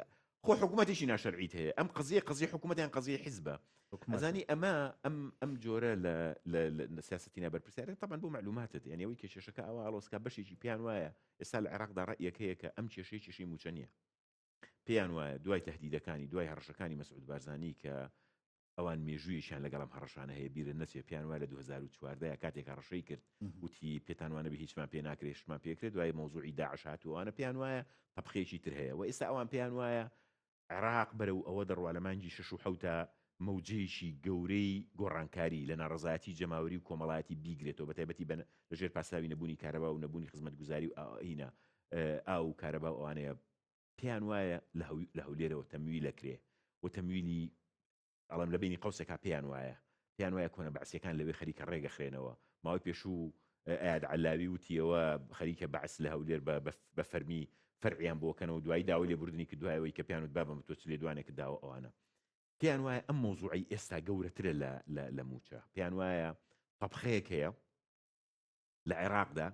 خۆ حکوومەتێکی ناشەرعیت هەیە ئەم قزیە قزی حکوومەتیان قزیە حیزبە ئەزانی ئەمە ئەم ئەم جۆرە لە لە سیاستی نابەرپرسیارە طبعا بۆ معلوماتت یعنی ئەوەی کە کێشەکە ئەوە ئاڵۆزکا بەشێکی پێیان وایە ئێستا لە عێراقدا ڕەئیەک هەیە کە ئەم کێشەی کێشەی مووچە نییە پێیان وایە دوای تهدیدەکانی دوای هەڕەشەکانی مەسعود بارزانی کە ئەوان مێژوویەکیان لەگەڵ ئەم هەڕەشانە هەیە بیرت نەچێ پێیان وایە لە 2014 یا کاتێک هەڕەشەی کرد وتی پێتان وانەبێ هیچمان پێ ناکرێ شتمان پێکرێت دوای مەوزوعی داعش هات و ئەوانە پێیان وایە تەبخەیەکی تر هەیە و ئێستا ئەوان پێیان وایە عێراق بەرەو ئەوە دەڕوا لە مانگی شەش و حەوتا مەوجەیەکی گەورەی گۆڕانکاری لە ناڕەزایەتی جەماوەری و کۆمەڵایەتی بیگرێتەوە بەتایبەتی بە لەژێر پاساوی نەبوونی کارەبا و نەبوونی خزمەتگوزاری و هینا ئاو و کارەبا و ئەوانەیە پێیان وایە لە هەولێرەوە تەمویل ئەکرێ و تەمویلی ئەڵێم لە بینی قوسێکا پێیان وایە پێیان وایە کۆنە بەعسیەکان لەوێ خەریکە ڕێگەخرێنەوە ماوەی پێشوو ئەیاد عەلاوی وتیەوە خەریکە بەعس لە هەولێر بە فەرمی فەرعیان بۆکەنەوە دوایی داوای لێبوردنی کرد دوایەوەی کە پێیان وت بابم تۆ چ لێدوانێکت داوە ئەوانە پێیان وایە ئەم مەوزوعی ئێستا گەورەترە لە موچە پێیان وایە تەبخەیەک هەیە لە عێراقدا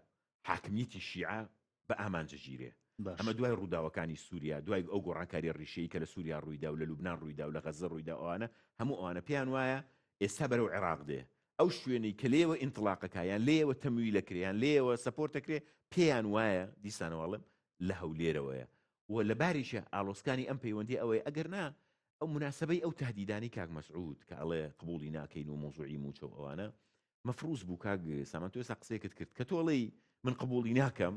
حاکمیەتی شیعە بە ئامانجە گیرێ. ئەمە دوای ڕووداوەکانی سووریا، دوای ئەو گۆڕانکاریە ڕیشەیی کە لە سووریا ڕوویدا و لە لوبنان ڕوویدا و لە غەززە ڕوویدا ئەوانە هەموو ئەوانە پێیان وایە ئێستا بەرەو عێراق دێ. ئەو شوێنەی کە لێیەوە ئینتڵاقەکا یان لێیەوە تەمویل ئەکرێ یان لێیەوە support ئەکرێ پێیان وایە دیسانەوە ئەڵێم لە هەولێرەوەیە و لە باریشە ئاڵۆزکانی ئەم پەیوەندیە ئەوەیە ئەگەر نا ئەو موناسەبەی ئەو تەهدیدانەی کاک مەسعود کە ئەڵێ قبوڵی ناکەین و مەوزوعی مووچە و ئەوانە مەفروز بوو کاک سامان تۆ ئێستا قسەیەکت کرد کە تۆ ئەڵێی من قبوڵی ناکەم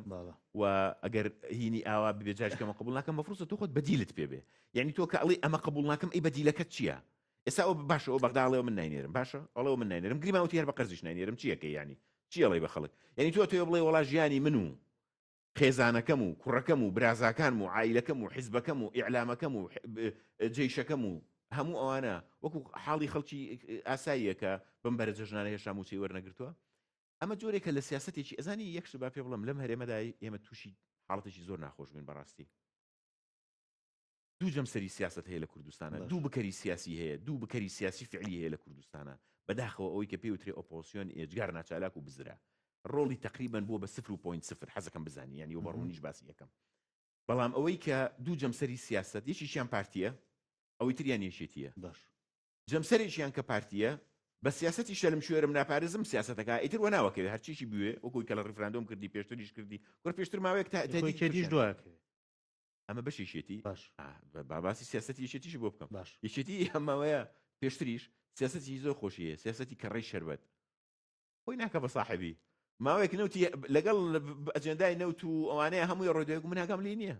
و ئەگەر هینی ئاوا ببێ جاش کەمە قبول ناکەم مەفروزە تۆ خۆت بەدیلت پێ بێ یعنی تۆ کە ئەڵێی ئەمە قبول ناکەم ئەی بەدیلەکەت چییە ئێستا ئەو باشە ئەو بەغدا ئەڵێ من ناینێرم باشە ئەڵێ من ناینێرم گریمان وتی هەر بە قەرزیش ناینێرم چیەکەی یعنی چی ئەڵێ بە خەڵک یعنی تۆ تۆ بڵێ وەڵا ژیانی من و خێزانەکەم و کوڕەکەم و برازاکانم و عائیلەکەم و حیزبەکەم و ئیعلامەکەم و جەیشەکەم و هەموو ئەوانە وەکو حاڵی خەڵکی ئاساییە کە بەم بەرە جەژنانە هێشتا مووچەی وەرنەگرتووە ئەمە جۆرێکە لە سیاسەتێکی ئەزانی یەک شت با پێ بڵێم لەم هەرێمەدا ئێمە تووشی حاڵەتێکی زۆر ناخۆش بووین بەڕاستی دوو جەمسەری سیاسەت هەیە لە کوردستانە، دوو بکەری سیاسی هەیە، دوو بکەری سیاسی فعلی هەیە لە کوردستانە، بەداخەوە ئەوەی کە پێی وترێ ئۆپۆزسیۆن ئێجگار ناچالاک و بزرە، ڕۆڵی تەقریبەن بووە بە سفر و point سفر، حەزەکەم بزانی یانی و بە ڕوونیش باسی ئەکەم. بەڵام ئەوەی کە دوو جەمسەری سیاسەت یەکێکیان پارتییە، ئەوەی تریان یەکێتییە. باش. جەمسەرێکیان کە پارتییە، بە سیاسەتی شەلم شوێرم ناپارێزم سیاسەتەکە ئیتر وەناوەکەوێ هەرچیشی بوێ وەکوی کە لە ڕیفراندۆم کردی پێشتریش کردی، کوڕ پێشتر ماوەیەک تا خۆی یەکێتیش دواکەوێ. ئەمە بەشێکێتی باش با باسی سیاسەتی یەکێتیش بۆ بکەم باش یەکێتی ئەم ماوەیە پێشتریش سیاسەتی زۆر خۆشی هەیە سیاسەتی کەڕەی شەربەت خۆی ناکە بە ساحێبی ماوەیەک نەوتی لەگەڵ ئەجێندای نەوت و ئەوانەیە هەمووی ڕۆی دوای من ئاگام لێ نییە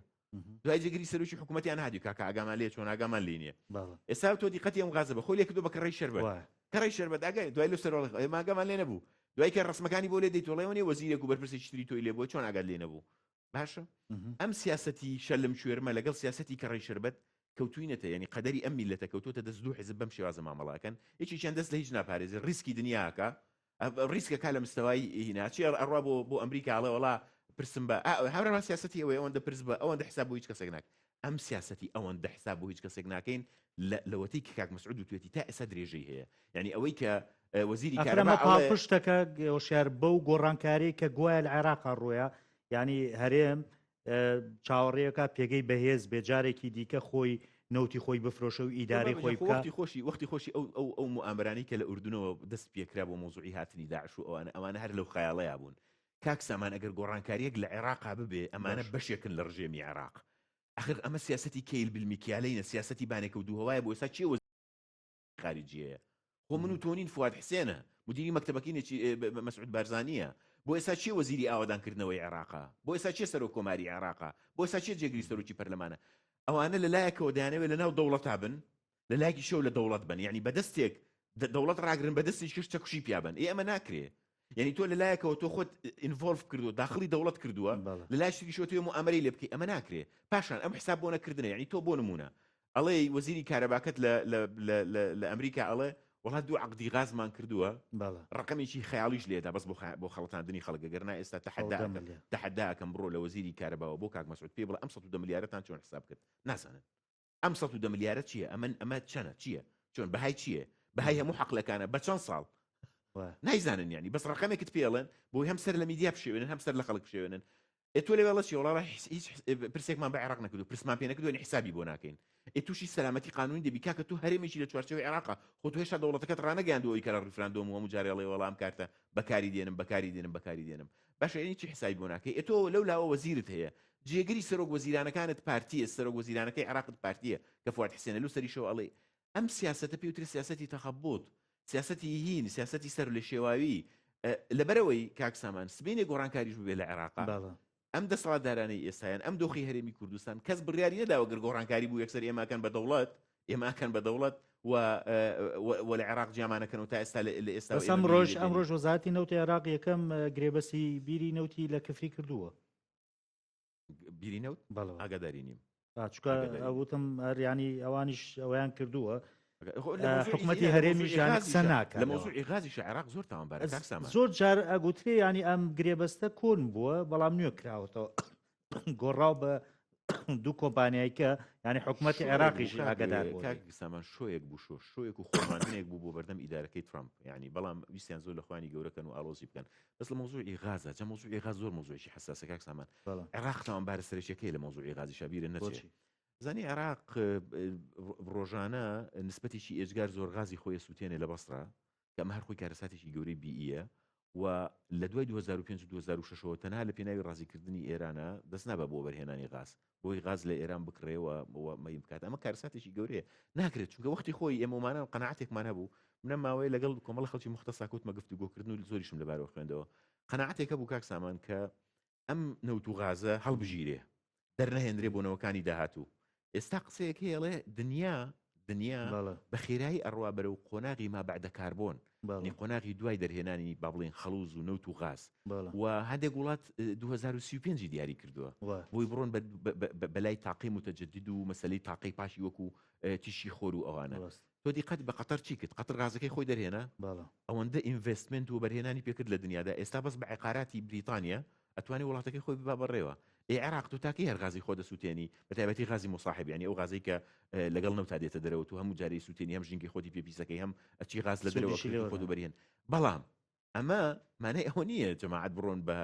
دوای جێگری سەرۆکی حکوومەتیان هادی کاکە ئاگامان لێ چۆن ئاگامان لێ نییە ئێستا تۆ دیقەتی ئەم غازە بە خۆی لێ کردو بە کەڕەی شەربەت کەڕەی شەربەت ئاگای دوای لەو سەرۆڵ ئێمە ئاگامان لێ نەبوو دوای کە ڕسمەکانی بۆ لێ دەیتۆڵێەوە نیە وەزیرێک و بەرپرسێکی تری تۆی لێ بووە چۆن ئاگات لێ نەبوو باشە ئەم سیاسەتی شەلم کوێرمە لەگەڵ سیاسەتی کەڕەی شەربەت کەوتوینەتە یعنی قەدەری ئەم میلەتە کەوتوتە دەست دوو حزب بەم شێوازە مامەڵاکەن یەکێکیان دەست لە هیچ ناپارێزێ ڕیسکی دنیاکە. ڕیسکەکە لە مستەوای هینا چی ئەڕوا بۆ بۆ ئەمریکا ئەڵێ وەڵا پرسم بە هاورەما سیاسەتی ئەوەی ئەوەندە پرس بە ئەوەندە حساب بۆ هیچ کەسێک ناک ئەم سیاسەتی ئەوەندە حساب بۆ هیچ کەسێک ناکەین لەوەتەی کە کاک مەسعود وتوێتی تا ئێستا درێژەی هەیە یعنی ئەوەی کە وەزیری کارەبا پاڵپشتەکە هۆشیار بەو گۆڕانکاری کە گوایە لە عێراقا ڕۆیە یعنی هەرێم چاوەڕێیەکە پێگەی بەهێز بێ جارێکی دیکە خۆی نەوتی خۆی بفرۆشە و ئیدارەی خۆی بکا. وەختی خۆشی وەختی خۆشی ئەو ئەو ئەو موئامەرانەی کە لە ئوردنەوە دەست پێکرا بۆ مەوزوعی هاتنی داعش و ئەوانە ئەوانە هەر لەو خەیاڵەیا بوون. کاک سامان ئەگەر گۆڕانکارییەک لە عێراقا ببێ ئەمانە باش. بەشێکن لە ڕژێمی عێراق. ئەخر ئەمە سیاسەتی کەیل بالمیکیالەینە سیاسەتی بانێکە و دووهەوایە بۆ ئێستا کێ وەزیری خارجیەیە خۆ من و تۆ نین فواد حسێنە مدیری مەکتەبەکەی نێچی مەسعود بارزانیە بۆ ئێستا کێ وەزیری ئاوەدانکردنەوەی عێراقە بۆ ئێستا کێ سەرۆک کۆماری عێراقە بۆ ئێستا کێ جێگری سەرۆکی پەرلەمانە ئەوانە لە لایەکەوە دەیانەوێت لە ناو دەوڵەتا بن لە لایەکیشەوە لە دەوڵەت بن یعنی بەدەستێک دەوڵەت ڕاگرن بەدەستێکیش چەکوشی پیابن ئێ ئەمە ناکرێ یعنی تۆ لە لایەکەوە تۆ خۆت involve کردووە داخلی دەوڵەت کردووە لە لایەکیشەوە تۆ موئامەرەی لێ بکەی ئەمە ناکرێ پاشان ئەم حساب بۆ نەکردنە یعنی تۆ بۆ نمونە ئەڵێی وەزیری کارەباکەت لە لە لە لە لە ئەمریکا ئەڵێ وەڵا دوو عەقدی غازمان کردووە بەڵێ. ڕەقەمێکی خەیاڵیش لێدا بەس بۆ خە بۆ خەڵەتاندنی خەڵک گەر نا ئێستا تەحەدا 110 ئەکەم ملیار. تەحەدا ئەکەم بڕۆ لە وەزیری کارەباوە بۆ کاک مەسعود پێی بڵێ ئەم 110 ملیارەتان چۆن حساب کرد نازانن ئەم 110 ملیارە چییە ئەمن ئەمە چەنە چییە چۆن بەهای چییە بەهای هەموو حەقلەکانە بە چەند ساڵ وایە. نایزانن یعنی بەس ڕەقەمێکت پێڵێن بۆی هەم سەر لە میدیا بشێوێنن هەم سەر لە خەڵک بشێوێنن ئێ تۆ لەوێ ئەڵێ چی وەڵا هیچ پرسێکمان بە عێراق نەکردو پرسمان پێ نەکردو یعنی حسابی بۆ ناکەین ئێ تووشی سەلامەتی قانونی دەبی کاکە تۆ هەرێمێکی لە چوارچێوەی عێراقا خۆ تۆ هێشتا دەوڵەتەکەت ڕانەگەیاندووە ئەوی کە لە ڕیفراندۆم و هەموو جارێ ئەڵێ وەڵا ئەم کارتە بەکاری دێنم بەکاری دێنم بەکاری دێنم باشە یعنی چی حسابی بۆ ناکەی ئێ تۆ لەو لاوە وەزیرت هەیە جێگری سەرۆک وەزیرانەکانت پارتیە سەرۆک وەزیرانەکەی عێراقت پارتیە کە فواد حسێنە لەو سەریشەوە ئەڵێ ئەم سیاسەتە پێی وترێ سیاسەتی تەخەبوت، سیاسەتی هین، سیاسەتی سەرلێشێواوی. لەبەرئەوەی کاک سامان سبەینێ گۆڕانکاریش ببێ لە عێراقا، ئەم دەسەڵاتدارانەی ئێستا یان ئەم دۆخی هەرێمی کوردستان کەس بڕیاری نەداوە گەر گۆڕانکاری بوو یەکسەر ئێمە ئەکەن بە دەوڵەت، ئێمە ئەکەن بە دەوڵەت و و لە عێراق جیامانەکەن و تا ئێستا لە ئێستا بەس ئەمڕۆژ ئەمڕۆژ وەزارەتی نەوتی عێراق یەکەم گرێبەستی بیری نەوتی لە کفری کردووە. بیری نەوت بەڵێ ئاگاداری نیم چکە ئەوتم هەریانی ئەوانیش ئەویان کردووە حکوومەتی هەرێمی ژیان قسە ناکە لە مەوزوعی غازی عێراق زۆر تاوانبارە زۆر جار ئەگوترێ ینی ئەم گرێبەستە کۆن بووە بەڵام نوێ کراوەتەوە گۆڕاو بە دوو کۆمپانیای کە ینی حکوومەتی عێراقیش ئاگادار بوو کاک سامان شۆیەک بوو شۆ شۆیەک و خۆماندنێک بوو بۆ بەردەم ئیدارەکەی ترامپ ینی بەڵام ویستیان زۆر لە خوانی گەورەکەن و ئالۆزی بکەن بەس لە مەوزوعی غازە جا مەوزوعی غاز زۆر مەوزوعێکی حەساسە کاک سامان عێراق تاوانبارە سەرەکیەکەی لە مەوزوعی غازیشا بیرە نەچێ زانی عێراق ڕۆژانە نسبەتێکی ئێجگار زۆر غازی خۆی سووتێنێ لە بەسرا کە ئەمە هەر خۆی کارەساتێکی گەورەی بیئیە و لە دوای 2005 و 2006ەوە تەنها لە پێناوی ڕازیکردنی ئێرانە دەست نابە بۆ وەبەرهێنانی غاز بۆی غاز لە ئێران بکڕێ و مەین بکات ئەمە کارەساتێکی گەورەیە ناکرێت چونکە وەختی خۆی ئێمەمانان قەناعەتێکمان هەبوو منە ماوەیە لەگەڵ کۆمەڵە خەڵکی مختصا کەوتمە گفتوگۆکردن و زۆریشم لەبارەوە خوێندەوە قەناعەتێک هەبوو کاک سامان کە ئەم نەوت و غازە هەڵبژیرێ دەرنەهێنرێ بۆ نەوەکانی داهاتوو ئێستا قسەیەک هەیە ئەڵێ دنیا دنیا بە خێرایی ئەڕوا بەرەو قۆناغی ما بەعدە کاربۆن نی قۆناغی دوای دەرهێنانی با بڵێن خەڵوز و نەوت و غاز و هەندێک وڵات 2035 دیاری کردووە بۆی بڕۆن بەلای تاقی متەجدد و مەسلەی تاقی پاشی وەکو تیشی خۆر و ئەوانە تۆ دیقەت بە قەتەر چی کرد قەتەر غازەکەی خۆی دەرهێنا ئەوەندە investment و بەرهێنانی پێکرد لە دنیادا ئێستا بەس بە عقاراتی بریتانیا ئەتوانێ وڵاتەکەی خۆی ببا بەڕێوە. ئێ عێراق تۆ تاکەی هەر غازی خۆ دەسوتێنی بە تایبەتی غازی موساحب یانی ئەو غازەی کە لەگەڵ نەوتا دێتە دەرەوە تۆ هەموو جارێ سوتێنی هەم ژینگەی خۆتی پێ پیسەکەی هەم ئەچی غاز لە دەرەوە سوودیشی لێ خۆت وەبەرهێن بەڵام ئەمە مانای ئەوە نییە جەماعەت بڕۆن بە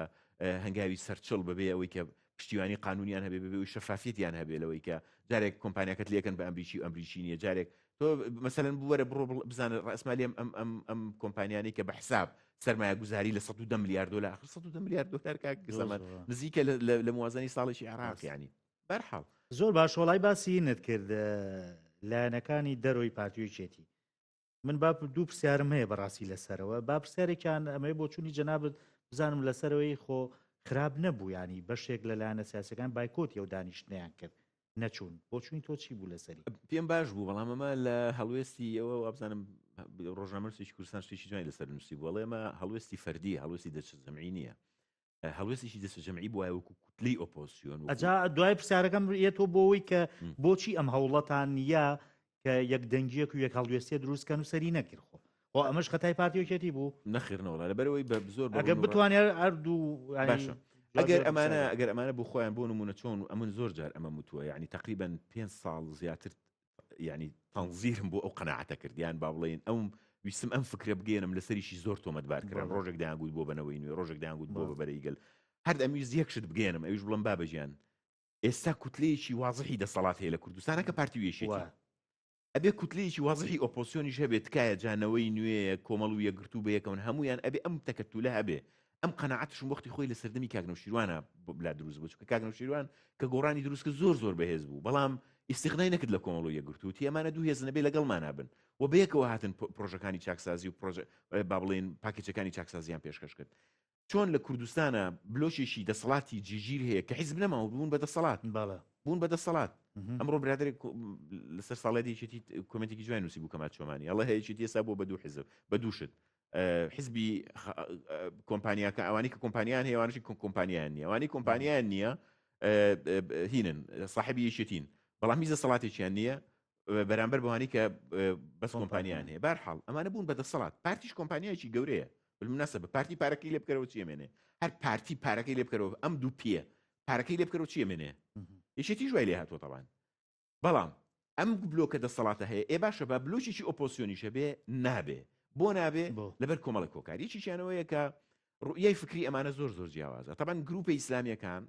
هەنگاوی سەرچڵ بەبێ ئەوەی کە پشتیوانی قانونیان هەبێ بەبێ ئەوەی شەفافیەتیان هەبێ لەوەی کە جارێک کۆمپانیاکەت لێکەن بە ئەمریکی و ئەمریکی نییە جارێک تۆ مەسەلەن بوەرە بڕۆ بزانە ڕەسمالی ئەم ئەم ئەم ئەم کۆمپانیانەی کە بە حساب سەرمایە گوزاری لە 110 ملیار دلار آخر 110 ملیار دلار کاک زەمان نزیکە لە موازنەی ساڵێکی عێراق ینی بەرحاڵ زۆر باش وڵای باسی نت کرد لایەنەکانی دەرۆی پارتی و یەکێتی من با دوو پرسیارم هەیە بەڕاستی لەسەرەوە با پرسیارێکیان ئەمەی بۆچوونی جەنابت بزانم لەسەرەوەی خۆ خراپ نەبوو ینی بەشێک لە لایەنە سیاسەکان بایکۆتی ئەو دانیشتنیان کرد نەچوون بۆچوونی تۆ چی بوو لەسەری؟ پێم باش بوو بەڵام ئەمە لە هەڵوێستی ئەوە وابزانم ڕۆژنامەنووسێکی کوردستان شتێکی جوانی لەسەر نووسی بوو ئەڵێ ئەمە هەڵوێستی فەردی هەڵوێستی دەچە جەمعی نییە هەڵوێستێکی دەستە جەمعی بوایە وەکو کوتلەی ئۆپۆزسیۆن وەکو ئەجا دوای پرسیارەکەم یەتۆ بۆ ئەوەی کە بۆچی ئەم هەوڵەتان یا کە یەک دەنگیەک و یەک هەڵوێستێ دروست کەن و سەری نەگر خۆ. خۆ ئەمەش خەتای پارتی یەکێتی بوو. نەخێر نەوەڵا لەبەرئەوەی بە زۆر بە ئەگەر ڕوون و ڕا بتوانێ هەردوو یانی باشە ئەگەر جواب ئەمانە پرسیارەکە. ئەگەر ئەمانە بۆ خۆیان بۆ نموونە چۆن ئەمن زۆر جار ئەمەم وتووە یانی تەقریبەن پێنج ساڵ زیاتر یانی تەنزیرم بۆ ئەو قەناعەتە کرد یان با بڵێین ئەو ویستم ئەم فکرە بگەیەنم لەسەریشی زۆر تۆمەتبار کرام بەڵێ. ڕۆژێک دەیانگوت بۆ بە نەوەی نوێ ڕۆژێک دەیانگوت بۆ بەڵێ. بە بەرەی گەل هەر ئەمویست یەک شت بگەیەنم ئەویش بڵێم بابە گیان ئێستا کوتلەیەکی وازحی دەسەڵات هەیە لە کوردستانە کە پارتی و یەکێتی وایە. ئەبێ کوتلەیەکی وازحی ئۆپۆزسیۆنیش هەبێ تکایە جا نەوەی نوێ کۆمەڵ و یەکگرتوو بەیەکەوەن هەموویان ئەبێ ئەم تەکەتولە هەبێ ئەم قەناعەتشم وەختی خۆی لە سەردەمی کاک نەوشیروانە لا دروست بوو چونکە کاک نەوشیروان کە گۆڕانی دروست کرد زۆر زۆر بەهێز بوو بەڵام ئیستیغنای نەکرد لە کۆمەڵ و یەکگرتوو وتی ئەمانە دوو هێزن ئەبێ لەگەڵمانا بن و بەیەکەوە هاتن پرۆژەکانی چاکسازی و پرۆژە با بڵێین پاکێجەکانی چاکسازیان پێشکەش کرد چۆن لە کوردستانا بلۆکێکی دەسەڵاتی جیگیر هەیە کە حیزب نەماوە بوون بە دەسەڵات بەڵێ. بوون بە دەسەڵات ئەمڕۆ برادێک لەسەر ساڵێتی یەکێتی کۆمنتێکی جوای نووسی بوو کەمال چۆمانی ئەڵێ هەیە یەکێتی ئێستا بووە بە دوو حیزب بە دوو شت حزبی کۆمپانیاکە ئەوانی کە کۆمپانیان هەیە ئەوانشی کۆمپانیان نییە ئەوانی کۆمپانیان نییە هینن صاحبی یەکێتین بەڵام هیچ دەسەڵاتێکیان نییە بەرامبەر بەوانی کە بەس کۆمپانیان هەیە بارحاڵ ئەمانە بوون بە دەسەڵات پارتیش کۆمپانیایکی گەورەیە بالمناسبە پارتی پارەکەی لێ بکەرەوە چی ئەمێنێ هەر پارتی پارەکەی لێ بکەرەوە ئەم دوو پێ پارەکەی لێ بکەرەوە چی ئەمێنێ یەکێتیش وای لێ هاتووە تەبان بەڵام ئەم بلۆکە دەسەڵاتە هەیە ئێ باشە با بلۆکێکی ئۆپۆسیۆنیش هەبێ نابێ بۆ نابێ لەبەر کۆمەڵێک هۆکار یەکێکیانەوەیە کە ڕوئیای فکری ئەمانە زۆر زۆر جیاوازە تەبعەن گروپە ئیسلامیەکان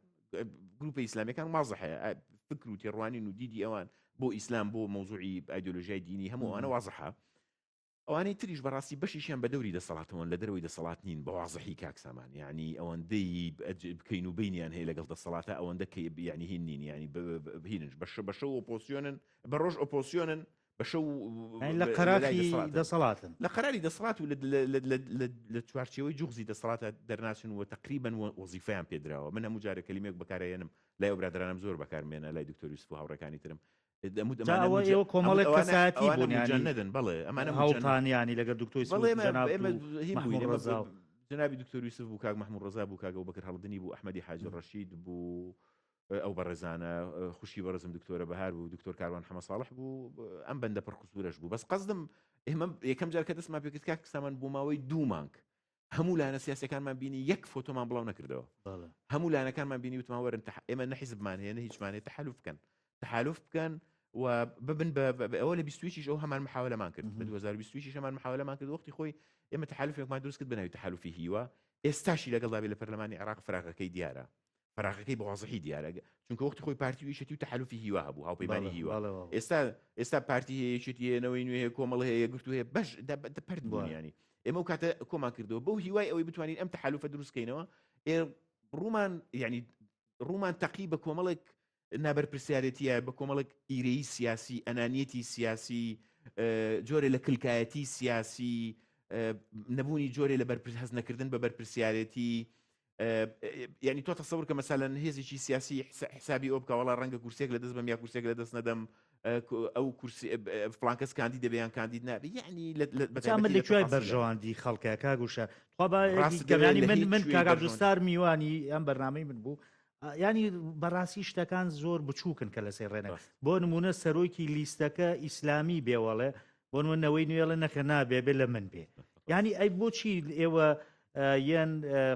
گروپە ئیسلامیەکان وازحەیە فکر و تێڕوانین و دیدی ئەوان بۆ ئیسلام بۆ مەوزوعی ئایدۆلۆژیای دینی هەموو ئەوانە وازحە ئەوانەی تریش بەڕاستی بەشیشیان بە دەوری دەسەڵاتەوەن لە دەرەوەی دەسەڵات نین بە وازحی کاک سامان یعنی ئەوەندەی بکەین و بینیان هەیە لەگەڵ دەسەڵاتە ئەوەندە کە یعنی هین نین یعنی هینش بەشە بەشە ئۆپۆسیۆنن بە ڕۆژ ئۆپۆسیۆنن بە شەو لە قەراخی دەسەڵاتن لە قەراری دەسەڵات و لە چوارچێوەی جوغزی دەسەڵاتە دەرناچن و تقریبا وەزیفەیان پێدراوە من هەموو جارە کەلیمێک بەکارهێنم لای ئەو برادەرانم زۆر بەکارمێنە لای دکتۆر یوسف و هاوڕێکانی ترم ئەوە کۆمەڵێک کەسایەتی بوون نەدەن بەڵێ ئەمانە هەوڵتان ینی لەگەر دکتۆر جنابی دکتۆر یوسف بوو کاک محمود ڕەزا بوو کاک ئەبوبەکر هەڵدنی بوو ئەحمەدی حاجی ڕەشید بوو ئەو بەڕێزانە خوشکی بەڕێزم دکتۆرە بەهار بوو دکتۆر کاروان حەمە ساڵح بوو ئەم بەندە پڕ قسوورەش بوو بەس قەزدم ئێمە یەکەم جار کە دەستمان پێکرد کاک سامان بۆ ماوەی دوو مانگ هەموو لایەنە سیاسەکانمان بینی یەک فۆتۆمان بڵاو نەکردەوە هەموو لایەنەکانمان بینی وتمان وەرن ئێمە نە حیزبمان هەیە نە هیچمان هەیە تەحالوف بکەن تەحالوف بکەن و ببن ئەوە لە 21 ئەو هەمان محاولەمان کرد لە 2021 هەمان محاولەمان کرد وەختی خۆی ئێمە تەحالفێکمان دروست کرد بەناوی تەحالفی هیوا ئێستاشی لەگەڵدا بێ لە پەرلەمانی عێراق فراغەکەی دیارە فراغەکەی بە وازحی دیارە چونکە وەختی خۆی پارتی و یەکێتی و تەحالفی هیوا هەبوو هاوپەیمانی هیوا ئێستا ئێستا پارتی هەیە یەکێتی هەیە نەوەی نوێ هەیە کۆمەڵ هەیە یەکگرتوو هەیە بەش پەرت بوون ینی ئێمە و کاتە کۆمان کردەوە بەو هیوای ئەوەی بتوانین ئەم تەحالفە دروستکەینەوە ڕوومان یعنی ڕوومان تەقی بە کۆمەڵێک نابەرپرسیارێتیە بە کۆمەڵێک ئیرەیی سیاسی ئەنانیەتی سیاسی جۆرێ لە کلکایەتی سیاسی نەبوونی جۆرێ لە بەرپرس هەست نەکردن بە بەرپرسیارێتی یعنی تۆ تەسەور کە مەسەلەن هێزێکی سیاسی حسابی ئەو بکە وڵا ڕەنگە کورسێک لە دەست بەم یا کورسێک لە دەست نەدەم ئەو کورسی فلان کەس کاندید دەبێ یان کاندید نابێ یعنی من لە کوێی بەرژەوەندی خەڵکە کاگوشە خوا با من من کاک عەبدولستار میوانی ئەم بەرنامەی من بوو ینی بەڕاستی شتەکان زۆر بچووکن کە لەسەر ڕێنە بۆ نمونە سەرۆکی لیستەکە ئیسلامی بێوەڵێ بۆ نمونە نەوەی نوێڵێ نەخێ نابێ بێ لە من بێ ینی ئەی بۆچی ئێوە یەن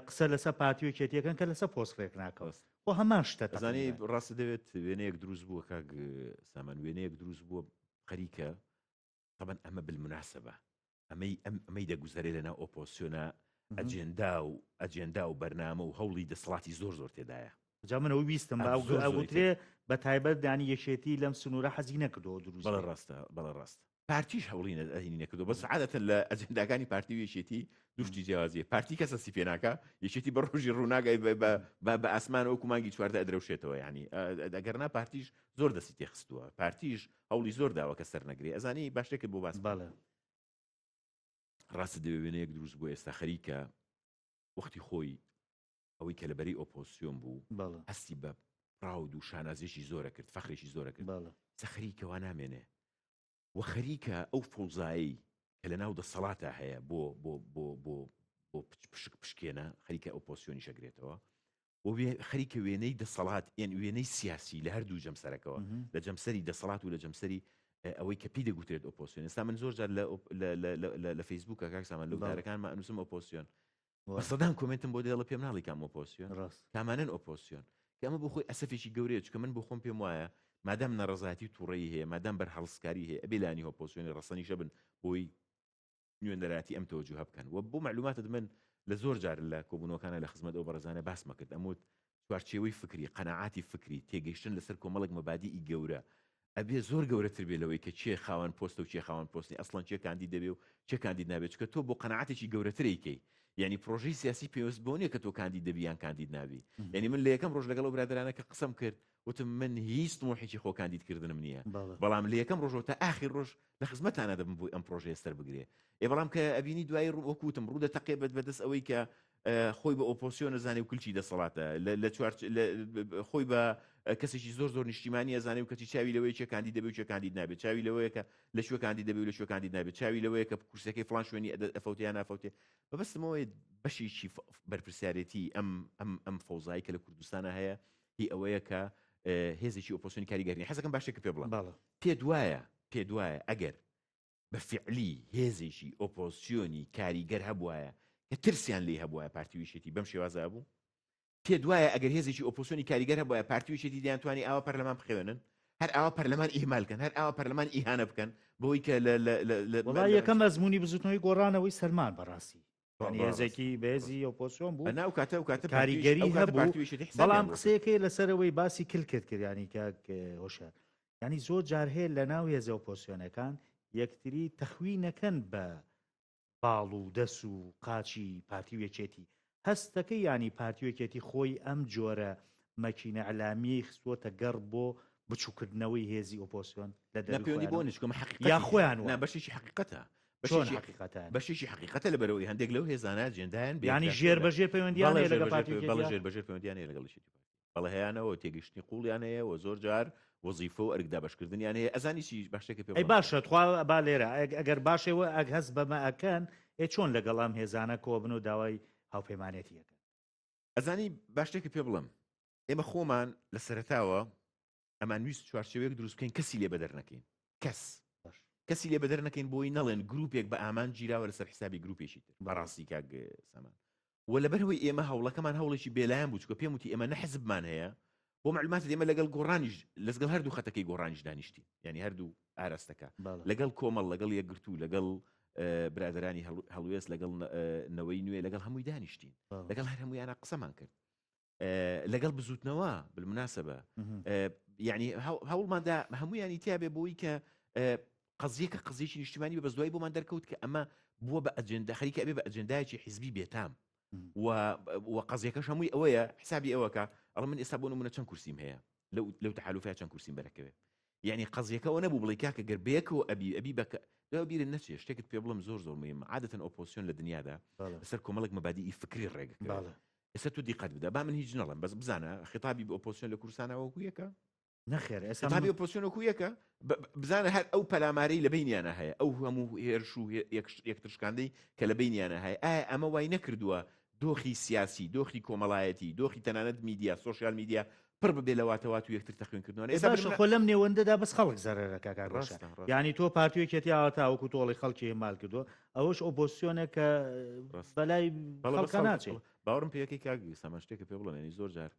قسە لەسەر پارتی و یەکێتیەکەن کە لەسەر پۆست ڕێک ناکەوت خۆ هەمان شتە زانی ڕاست دەوێت وێنەیەک دروست بووە کاک سامان وێنەیەک دروست بووە خەریکە تەبەن ئەمە بالمناسبە ئەمەی ئەم ئەمەی دەگوزەرێ لەناو ئۆپۆسیۆنە ئەجێندا و ئەجێندا و بەرنامە و هەوڵی دەسەڵاتی زۆر زۆر تێدایە. جا من ئەوە ویستم بە ئەوترێ بە تایبەت دانی یەکێتی لەم سنوورە حەزی نەکردەوە دروست بەڵێ ڕاستە بەڵێ ڕاست پارتیش هەوڵی هینی نەکردو بەس عادەتەن لە ئەجنداکانی پارتی و یەکێتی دوشتی جیاوازیە پارتی کەس هەستی پێ ناکا یەکێتی بە ڕۆژی ڕووناگای بە ئاسمان وەکو مانگی 14 ئەدرەوشێتەوە ینی ئەگەر نا پارتیش زۆر دەستی تێخستووە پارتیش هەوڵی زۆر داوە کە سەر نەگرێ ئەزانی باشتێکت بۆ باس بەڵێ ڕاستە دەوێ وێنەیەک دروست بوو ئێستا خەریکە وەختی خۆی ئەوەی کە لە بەرەی ئۆپۆزسیۆن بوو هەستی بە proud و شانازیی زۆرە کرد فەخرێکی زۆرە کرد سە خەریکە وا نامێنێ و خەریکە ئەو فەوزایەی کە لە ناو دەسەڵاتە هەیە بۆ بۆ بۆ بۆ بۆ پشک پشکێنە خەریکە ئۆپۆسیۆنیش ئەگرێتەوە و خەریکە وێنەی دەسەڵات یان وێنەی سیاسی لە هەردوو جەمسەرەکەوە لە جەمسەری دەسەڵات و لە جەمسەری. ئەوەی کە پێی دەگوترێت ئۆپۆسیۆن ئێستا من زۆر جار لە فەیسبووکە کاک سامان لە وتارەکانما ئەنووسم ئۆپۆسیۆن بە سەدان کۆمێنتم بۆ دێڵە پێم ناڵی کام ئۆپۆسیۆن کامانەن ئۆپۆسیۆن کە ئەمە بۆ خۆی ئەسەفێکی گەورەیە چونکە من بۆ خۆم پێم وایە مادام نەڕەزایەتی و تووڕەیی هەیە مادام بەرهەڵستکاری هەیە ئەبێ لایەنی ئۆپۆسیۆنی ڕەسەنیشە بن بۆی نوێنەرایەتی ئەم تەوەجوهە بکەن و بۆ مەعلوماتت من لە زۆر جار لە کۆبوونەوەکانە لە خزمەت ئەو بەڕێزانە باسمە کرد ئەموت چوارچێوەی فکری قەناعاتی فکری تێگەیشتن لەسەر کۆمەڵێک مەبادیئی گەورە ئەبێ زۆر گەورەتر بێ لەوەی کە کێ خاوەن پۆستە و کێ خاوەن پۆست نیە ئەسڵەن کێ کاندید دەبێ و کێ کاندید نابێ چونکە تۆ بۆ قەناعەتێکی گەورەتر ئەیکەی یعنی پرۆژەی سیاسی پێوەست بەوە نیە کە تۆ کاندید دەبی یان کاندید نابی یعنی من لە یەکەم ڕۆژ لەگەڵ ئەو برادەرانە کە قسەم کرد وتم من هیچ تموحێکی خۆ کاندید کردنم نییە بەڵام لە یەکەم ڕۆژەوە تا ئاخیر ڕۆژ لە خزمەتانە دەبم بۆی ئەم پرۆژەیە سەر بگرێ ئێ بەڵام کە ئەبینی دوایی ڕوو وەکو وتم ڕوو دەتەقێ بەت بەدەست ئەوەی کە خۆی بە ئۆپۆسیۆن ئەزانێ و کلکی دەسەڵاتە لە چوار خۆی بە کەسێکی زۆر زۆر نیشتیمانی ئەزانێ و کەچی چاوی لەوەیە کێ کاندید دەبێ و کێ کاندید نابێت چاوی لەوەیە کە لە کوێ کاندید دەبێ و لە کوێ کاندید نابێت چاوی لەوەیە کە کورسەکەی فڵان شوێنی ئەفەوتێ یان نافەوتێ مەبەستمەوەی بەشێکی بەرپرسیارێتی ئەم ئەم ئەم فەوزایی کە لە کوردستانە هەیە هی ئەوەیە کە هێزێکی ئۆپۆسیۆنی کاریگەر نیە حەزەکەم باشێکە پێ بڵێم پێت وایە پێت وایە ئەگەر بە فیعلی هێزێکی ئۆپۆزسیۆنی کاریگەر هەبوایە کە ترسیان لێی هەبوایە پارتی و یەکێتی بەم شێوازە ئەبوو؟ پێت وایە ئەگەر هێزێکی ئۆپۆزسیۆنی کاریگەر هەبوایە پارتی و یەکێتی دەیانتوانی ئاوا پەرلەمان بخەوێنن؟ هەر ئاوا پەرلەمان ئیهمال کەن، هەر ئاوا پەرلەمان ئیهانە بکەن بەوەی کە لە لە لە لە وەڵا یەکەم ئەزموونی بزوتنەوەی گۆڕانەوەی سەلمان بەڕاستی یانی هێزێکی بەهێزی ئۆپۆزسیۆن بوو نا ئەو کاتە ئەو کاتە کاریگەری هەبوو بەڵام قسەیەکەی لەسەرەوەی باسی کلکت کرد ینی کاک هۆشیار ینی زۆر جار هەیە لە ناو هێزە ئۆپۆزسیۆنەکان یەکتری تەخوی نەکەن بە باڵ و دەس و قاچی پارتی و یەکێتی هەستەکەی ینی پارتی و یەکێتی خۆی ئەم جۆرە مەکینە ئەلامیەی خستووەتە گەڕ بۆ بچووکردنەوەی هێزی ئۆپۆسیۆن لە دەروی پەیوەندی بۆ خۆیانەوە نیە، حەقیقەتی یا خۆیان نا وان. بەشێکی حەقیقەتە چۆن بەشێکی حەقیقەتە؟ بەشێکی حەقیقەتە لەبەرئەوەی هەندێک لەو هێزانە ئەجێندایان بە یانی یەکلاکەرە. ژێر بە ژێر پەیوەندیان بەڵێ هەیە ژێر لەگەڵ بە ژێر پارتی پەیوەندی بەڵێ یەکێتییا؟ ژێر بە ژێر پەیوەندیان هەیە لەگەڵ یەکێتی و پارتی. بەڵێ هەیانە و تێگەیشتنی قووڵیان هەیە و زۆر جار وەزیفە و ئەرک دابەشکردنیان هەیە. ئەزانی چی با شتێکت پێ ئەی بڵێم. باشە تخوا با لێرە ئەگ ئەگەر باشێ و ئەگ هەست بەمە ئەکەن ئێ چۆن لەگەڵ ئەم هێزانە کۆبن و داوای هاوپەیمانێتی ئەکەن؟ ئەزانی با شتێکت پێ بڵێم ئێمە خۆمان لە سەرەتاوە ئەمانویست چوارچێوەیەک دروست بکەین کەسی لێ بەدەر نەکەین کەس کەسی لێ بەدەر نەکەین بۆی نەڵێن گروپێک بە ئامان گیراوە لەسەر حسابی گروپێکی تر بەڕاستی کاک سامان و لەبەرەوەی ئێمە هەوڵەکەمان هەوڵێکی بێلایەن بوو چکە پێم وتی ئێمە نە حزبمان هەیە بۆ معلومات ئێمە لەگەڵ گۆڕانیش لەگەڵ هەردوو خەتەکەی گۆڕانیش دانیشتین یعنی هەردوو ئاراستەکە لەگەڵ کۆمەڵ لەگەڵ یەکگرتوو لەگەڵ برادرانی هەڵوێست لەگەڵ نەوەی نوێ لەگەڵ هەمووی دانیشتین لەگەڵ هەر هەمویانە قسەمان کرد لەگەڵ بزوتنەوە بالمناسبە یعنی هەوڵماندا هەمویانی تیاابێ بۆی کە قەزیەکە قزیەکی نیشتیمانی بە بەس دوای بۆمان دەرکەوت کە ئەمە بووە بە ئەجێندا خەریکە ئەبێ بە ئەجێندایەکی حیزبی بێتام و قەزیەکەش هەمووی ئەوەیە حسابی ئەوەکە ئەڵ من ئێستا بۆ نمونە چەند کورسیم هەیە لەو لەو تەحالوفە چەند کورسیم بەرەکەوێ یعنی قەزیەکەەوە نەبوو بڵێ کاکە گەر بەیەکەوە ئەبی ئەبی بەکە دوای بیرت نەچێ شتێکت پێ بڵم زۆر زۆر مهمە عادەتەن ئۆپۆزسیۆن لە دنیادا لەسەر کۆمەڵێک مەبادیئی فکری ڕێگەکەوێت ئێستا تۆ دیقەت بدە با من هیچ نەڵێم بەس بزانە خیتابی ئۆپۆزسیۆن لە کوردستانە وەکو یەکە؟ نەخێر ئێستا خیتابی ئۆپۆزسیۆن وەکو یەکە؟ بزانە هەر ئەو پەلامارەی لە بینیانە هەیە ئەو هەموو هێرش و یەکترشکاندەی کە لە بینیانە هەیە ئایا ئەمە وای نەکردووە دۆخی سیاسی دۆخی کۆمەڵایەتی دۆخی تەنانەت میدیا سۆشیال میدیا پڕ ببێ لە واتەوات و یەکتر تەخوین کردنەوە. ئێستا باشە خۆ لەم نێوەندەدا بەس خەڵک زەرەرەکە کاک ڕەشا. یانی تۆ پارتی و یەکێتی ئاوا تاوەکو تۆڵی خەڵکی ئیهمال کردووە ئەوەش ئۆپۆزسیۆنێک کە بەلای خەڵکە ناچێ. باوەڕم پێیەکەی کاک سامان شتێکە پێ بڵێم یانی زۆر جار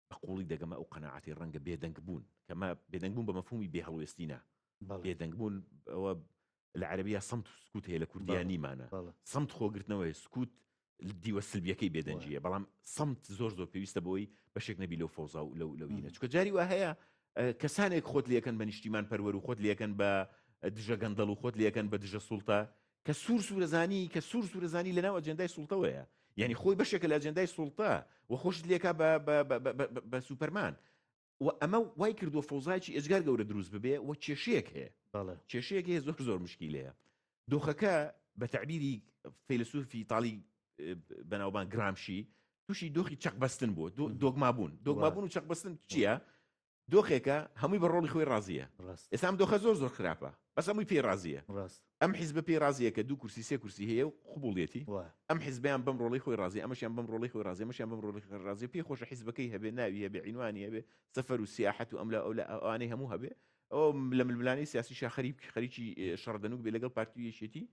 بە قوڵی دەگەمە ئەو قەناعەتەی ڕەنگە بێدەنگ بوون کەمە بێدەنگ بوون بە مەفهومی بێهەڵوێستی نا بێدەنگ بوون ئەوە لە عەربیە سەمت و سکوت هەیە لە کوردیا نیمانە سەمت خۆگرتنەوەی سکوت دیوە سلبیەکەی بێدەنگیە بەڵام سەمت زۆر زۆر پێویستە بۆی بەشێک نەبی لەو فەوزا و لەو لەو هینە چکە جاری وا هەیە کەسانێک خۆت لەکەن بە نیشتیمان پەروەر و خۆت لەکەن بە دژە گەندەڵ و خۆت لەکەن بە دژە سوڵتە کە سوور سوورەزانی کە سوور سوورەزانی لەناو ئەجێندای سوڵتەوەیە یعنی خۆی بەشێکە لە ئەجێندای سوڵتە و خۆشت لێکا بە بە سوپەرمان و ئەمە وای کردووە فەوزایەکی ئێجگار گەورە دروست ببێ و کێشەیەک هەیە کێشەیەک هەیە زۆر زۆر مشکیلەیە دۆخەکە بە تەعبیری فەیلسوفی ئیتاڵی بەناوبانگ گرامشی تووشی دۆخی چەق بەستن بووە دۆگما بوون دۆگما بوون و چەق بەستن چییە؟ دۆخێکە هەمووی بە ڕۆڵی خۆی ڕازیە ئێستا ئەم دۆخە زۆر زۆر خراپە بەس هەمووی پێی ڕازیە ئەم حیزبە پێی ڕازیە کە دوو کورسی سێ کورسی هەیە و قبوڵیەتی ئەم حیزبیان بەم ڕۆڵی خۆی ڕازی ئەمەشیان بەم ڕۆڵی خۆی ڕازی ئەمەشیان بەم ڕۆڵی خۆی ڕازی پێی خۆشە حیزبەکەی هەبێ ناوی هەبێ عینوانی هەبێ سەفەر و سیاحەت و ئەم لە ئەو لە ئەوانەی هەموو هەبێ. ئەو لە ململانێی سیاسیشا خەریک خەریکی شەڕ دەنوک بێ لەگەڵ پارتی و یەکێتی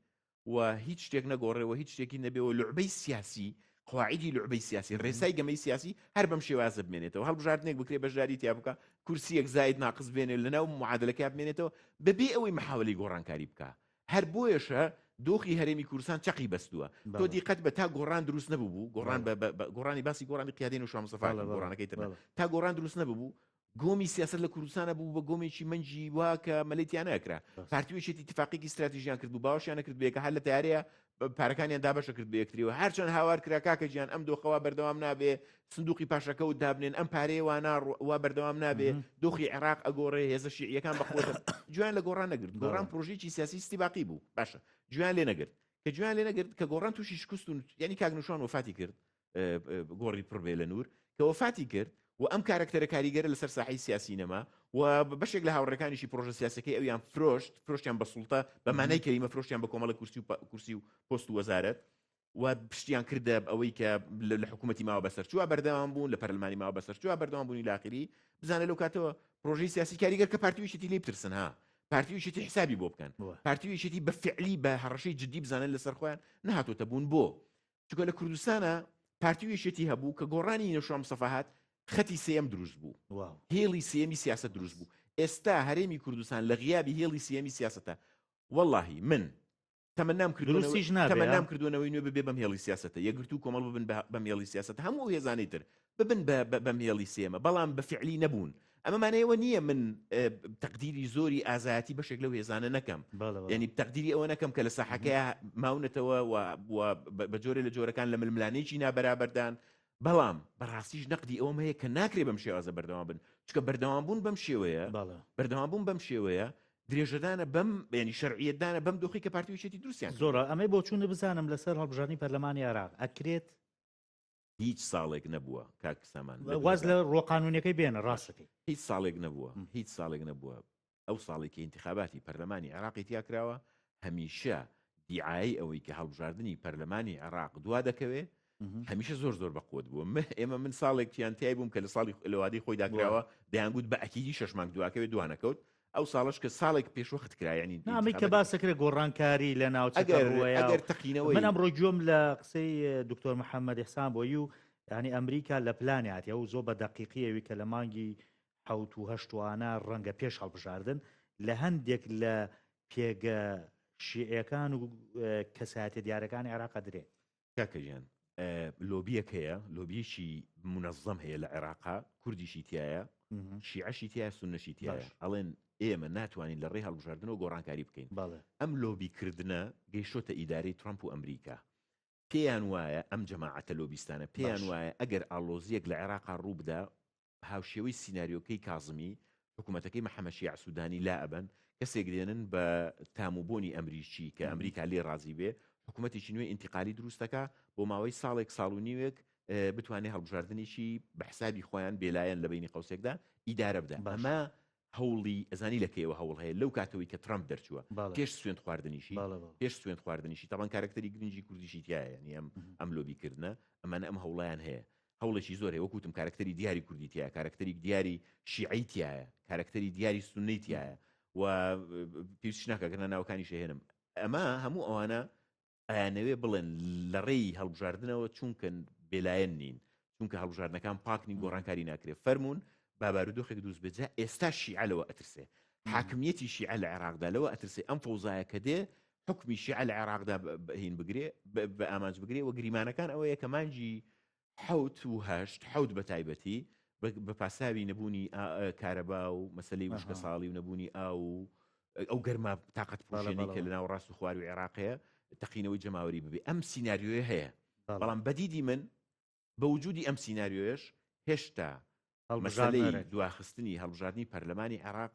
و هیچ شتێک نەگۆڕێ و هیچ شتێکی نەبێ و لوعبەی سیاسی قواعیدی لوعبەی سیاسی ڕێسای گەمەی سیاسی هەر بەم شێوازە بمێنێتەوە هەڵبژاردنێک بکرێ بەشداری تیا بکا کورسیەک زاید ناقص بێنێ لەناو معادلەکە بمێنێتەوە بەبێ ئەوەی محاولەی گۆڕانکاری بکا هەر بۆیەشە دۆخی هەرێمی کوردستان چەقی بەستووە تۆ دیقەت بە تا گۆڕان دروست نەبوو گۆڕان بە گۆڕانی باسی گۆڕانی قیادین و شامسەفا گۆڕانەکەی تر تا گۆڕان دروست نەبوو گۆمی سیاسەت لە کوردستانە بوو بە گۆمێکی مەنجی وا کە مەلەی تیا نەکرا. پارتی و یەکێتی ئیتیفاقێکی ستراتیژیان کرد بوو، باوەشیان نەکرد بە یەکە، هەر لە تەیارەیە پارەکانیان دابەشە کرد بە یەکتریەوە. هەرچەند هاوار کرا کاکە گیان ئەم دۆخە وا بەردەوام نابێ، سندوقی پاشەکەوت دابنێن، ئەم پارەیە وا ناڕ وا بەردەوام نابێ، دۆخی عێراق ئەگۆڕێ، هێزە شیعییەکان بەقوەتن. گوێیان لە گۆڕان نەگرت. گۆڕان پرۆژەیەکی سیاسی ئیستیباقی بوو. باشە گوێیان لێ نەگرت. کە گوێیان لێ نەگرت، کە گۆڕان تووشی شکست و یانی کاک نوشوان وەفاتی کرد، گۆڕی پڕ بێ لە نوور کە وەفاتی کرد و ئەم کارەکتەرە کاریگەرە لەسەر ساحەی سیاسی نەما و بەشێک لە هاوڕێکانیشی پرۆژە سیاسەکەی ئەویان فرۆشت فرۆشتیان بە سوڵتە بە مانای کەلیمە فرۆشتیان بە کۆمەڵە کورسی و کورسی و پۆست و وەزارەت و پشتیان کردە ئەوەی کە لە حکوومەتی ماوە بەسەر چووە بەردەوام بوون لە پەرلەمانی ماوە بەسەر چووە بەردەوام بوونی لاخری بزانە لەو کاتەوە پرۆژەی سیاسی کاریگەر کە پارتی ویشتی لێ بترسن ها پارتی ویشتی حسابی بۆ بکەن پارتی ویشتی بە فعلی بە هەڕەشەی جدی بزانن لەسەر خۆیان نهاتۆتە بوون بۆ چونکە لە کوردستانا پارتی و یەکێتی هەبوو کە گۆڕانی نەوشیروان مستەفا هات خەتی سێیەم دروست بوو هێڵی سێیەمی سیاسەت دروست بوو ئێستا هەرێمی کوردستان لە غیابی هێڵی سێیەمی سیاسەتە وەڵاهی من تەمەنام دروستیش نابێ تەمەنام کردوەنەوەی نوێ ببێ بەم هێڵی سیاسەتە یەکگرتوو کۆمەڵ ببن بەم هێڵی سیاسەتە هەموو ئەو هێزانەی تر ببن بەم هێڵی سێمە بەڵام بە فعلی نەبوون ئەمە مانای ئەوە نییە من تەقدیری زۆری ئازایەتی بەشێک لەو هێزانە نەکەم یعنی تەقدیری ئەوە نەکەم کە لە ساحەکەی ماونەتەوە و بە جۆرێ لە جۆرەکان لە ململانێکی نابەرابەردان بەڵام بەڕاستیش نەقدی ئەوەم هەیە کە ناکرێ بەم شێوازە بەردەوام بن چکە بەردەوام بوون بەم شێوەیە بەردەوام بوون بەم شێوەیە درێژەدانە بەم ینی شەرعیەتدانە بەم دۆخی کە پارتی وچێتی دروستیان زۆرە ئەمەی بۆچوونە بزانم لەسەر هەڵبژاردنی پەرلەمانی عێراق ئەکرێت هیچ ساڵێک نەبووە کاک سامان واز لە ڕۆ قانونەکەی بێنە ڕاستەکەی هیچ ساڵێک نەبووە هیچ ساڵێک نەبووە ئەو ساڵێک کە ئینتخاباتی پەرلەمانی عێراقی تیا کراوە هەمیشە دیعای ئەوەی کە هەڵبژاردنی پەرلەمانی عێراق دوا دەکەوێ هەمیشە زۆر زۆر بەقوت بووە مە ئێمە من ساڵێکیان تای بووم کە لە ساڵی لەوادەی خۆیدا کراوە دەیانگوت بە ئەکیدی شەش مانگ دواکەوێت دوانەکەوت ئەو ساڵەش کە ساڵێک پێشوەخت کرا یعنی نا ئەمەی کە باس دەکرێت گۆڕانکاری لە ناوچەکە ئەگەر ڕووەیە ئەگەر تەقینەوەی من ئەمڕۆ گوێم لە قسەی دکتۆر محەممەد ئیحسان بۆی و یعنی ئەمریکا لە پلانی هاتیە و زۆر بە دەقیقی ئەوی کە لە مانگی حەوت و هەشت وانە ڕەنگە پێش هەڵبژاردن لە هەندێک لە پێگە شیعەکان و کەسایەتە دیارەکانی عێراق درێ. کاکە گیان لۆبیەک هەیە لۆبیەکی منەزەم هەیە لە عێراقا کوردیشی تایە شیعەشی تایە سوننەشی تایە ئەڵێن ئێمە ناتوانین لە ڕێی هەڵبژاردنەوە گۆڕانکاری بکەین ئەم لۆبیکردنە گەیشتۆتە ئیدارەی ترامپ و ئەمریکا پێیان وایە ئەم جەماعەتە لۆبیستانە پێیان وایە ئەگەر ئاڵۆزیەک لە عێراقا ڕووبدا هاوشێوەی سیناریۆکەی کازمی، حکومەتەکەی محەمەد شیاع سودانی لائەبەن، کەسێک دێنن بە تام و بۆنی ئەمریکی کە ئەمریکا لێی ڕازی بێ، حکومەتێکی نوێی ئینتیقالی دروست دەکا، بۆ ماوەی ساڵێک ساڵ و نیوێک بتوانێ هەڵبژاردنێکی بە حسابی خۆیان بێلایەن لە بەینی قەوسێکدا ئیدارە بدا. ئەمە هەوڵی ئەزانی لە کەیەوە هەوڵ هەیە لەو کاتەوەی کە ترەمپ دەرچووە پێش سوێند خواردنیشی پێش سوێند خواردنیشی تاوان کارکتەری گرنگی کوردیشی تایە یعنی ئەم ئەم لۆبیکردنە ئەمانە ئەم هەوڵیان هەیە هەوڵێکی زۆر هەیە وەکو وتم کارەکتەری دیاری کوردی تیایە کارەکتەری دیاری شیعەی تیایە کارەکتەری دیاری سوننەی تیایە و پێویستیش ناکا گەرنا ناوەکانیش ئەهێنم ئەمە هەموو ئەوانە ئەیانەوێ بڵێن لە ڕێی هەڵبژاردنەوە چونکە بێلایەن نین چونکە هەڵبژاردنەکان پاک نین گۆڕانکاری ناکرێ فەرمونون با بارودۆخێک دروست بێت جا ئێستا شیعە لەوە ئەترسێ حاکمیەتی شیعە لە عێراقدا لەوە ئەترسێ ئەم فەوزایە کە دێ حوکمی شیعە لە عێراقدا هین بگرێ بە ئامانج بگرێ و گریمانەکان ئەوەیە کە مانگی حەوت و هەشت حەوت بە تایبەتی بە پاساوی نەبوونی کارەبا و مەسلەی وشکە ساڵی و نەبوونی ئاو و ئەو گەرما تاقەت پوشێنی کە لە ناوەڕاست و خواروی عێراق هەیە تەقینەوەی جەماوەری ببێ ئەم سیناریۆیە هەیە بەڵام بەدیدی من بە وجودی ئەم سیناریۆیەش هێشتا مەسەلەی دواخستنی هەڵبژاردنی پەرلەمانی عێراق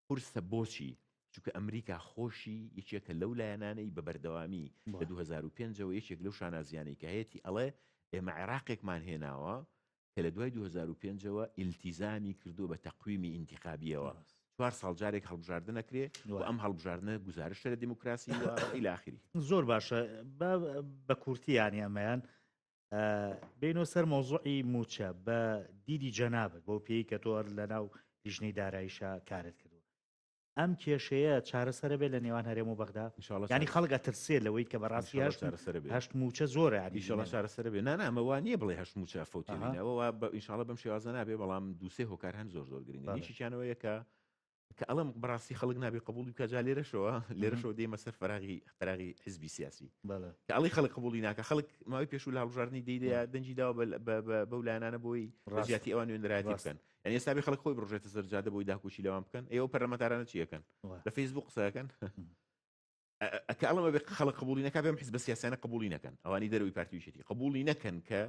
قورسە بۆچی؟ چونکە ئەمریکا خۆشی یەکێکە لەو لایەنانەی بە بەردەوامی لە 2005 ەوە یەکێک لەو شانازیانەی کە هەیەتی ئەڵێ ئێمە عێراقێکمان هێناوە کە لە دوای 2005 ەوە ئیلتیزامی کردووە بە تەقویمی ئینتیخابیەوە چوار ساڵ جارێک هەڵبژاردن ئەکرێ و ئەم هەڵبژاردنە گوزارشتە لە دیموکراسی و ئیلی ئاخری. زۆر باشە بە کورتی یانی ئەمەیان بینۆ سەر مەوزوعی موچە بە دیدی جەنابت بەو پێی کە تۆ لە ناو لیژنەی داراییشا کارت کردووە. ئەم کێشەیە چارەسەرە بێت لە نێوان هەرێم و بەغدا ینی خەڵک ئەترسێ لەوەی کە بەڕاستی هەشت موچە زۆرە ئیشەڵا چارەسەرە بێ نا ئەمە وا نییە بڵێ هەشت موچە فەوتێنەوە وا بە ئینشاڵە بەم شێوازە نابێ بەڵام دووسێ هۆکار هەن زۆر زۆر گرنگە یەکێکیانەوەیە کە کە ئەڵم بەڕاستی خەڵک نابێ قبولی بکە جا لێرەشەوە لێرەشەوە دێمە سەر فراغی فراغی حزبی سیاسی کە ئەڵی خەڵک قبولی ناکە خەڵک ماوەی پێشوو لە هەڵبژاردنی دەیدەیە دەنگی داوە بەو لایەنانە بۆی ڕاستیاتی ئەوان نوێنەرایەتی بکەن یعنی ئێستا بێ خەڵک خۆی بڕژێتە سەر جادە بۆی داکۆکی لەوان بکەن ئێوە پەرلەمانتارانە چی ئەکەن لە فەیسبوک قسە ئەکەن کە ئەڵم بێ خەڵک قبولی نەکا بێم حزبە سیاسیانە قبولی نەکەن ئەوانی دەرەوەی پارتی ویشێتی قبولی نەکەن کە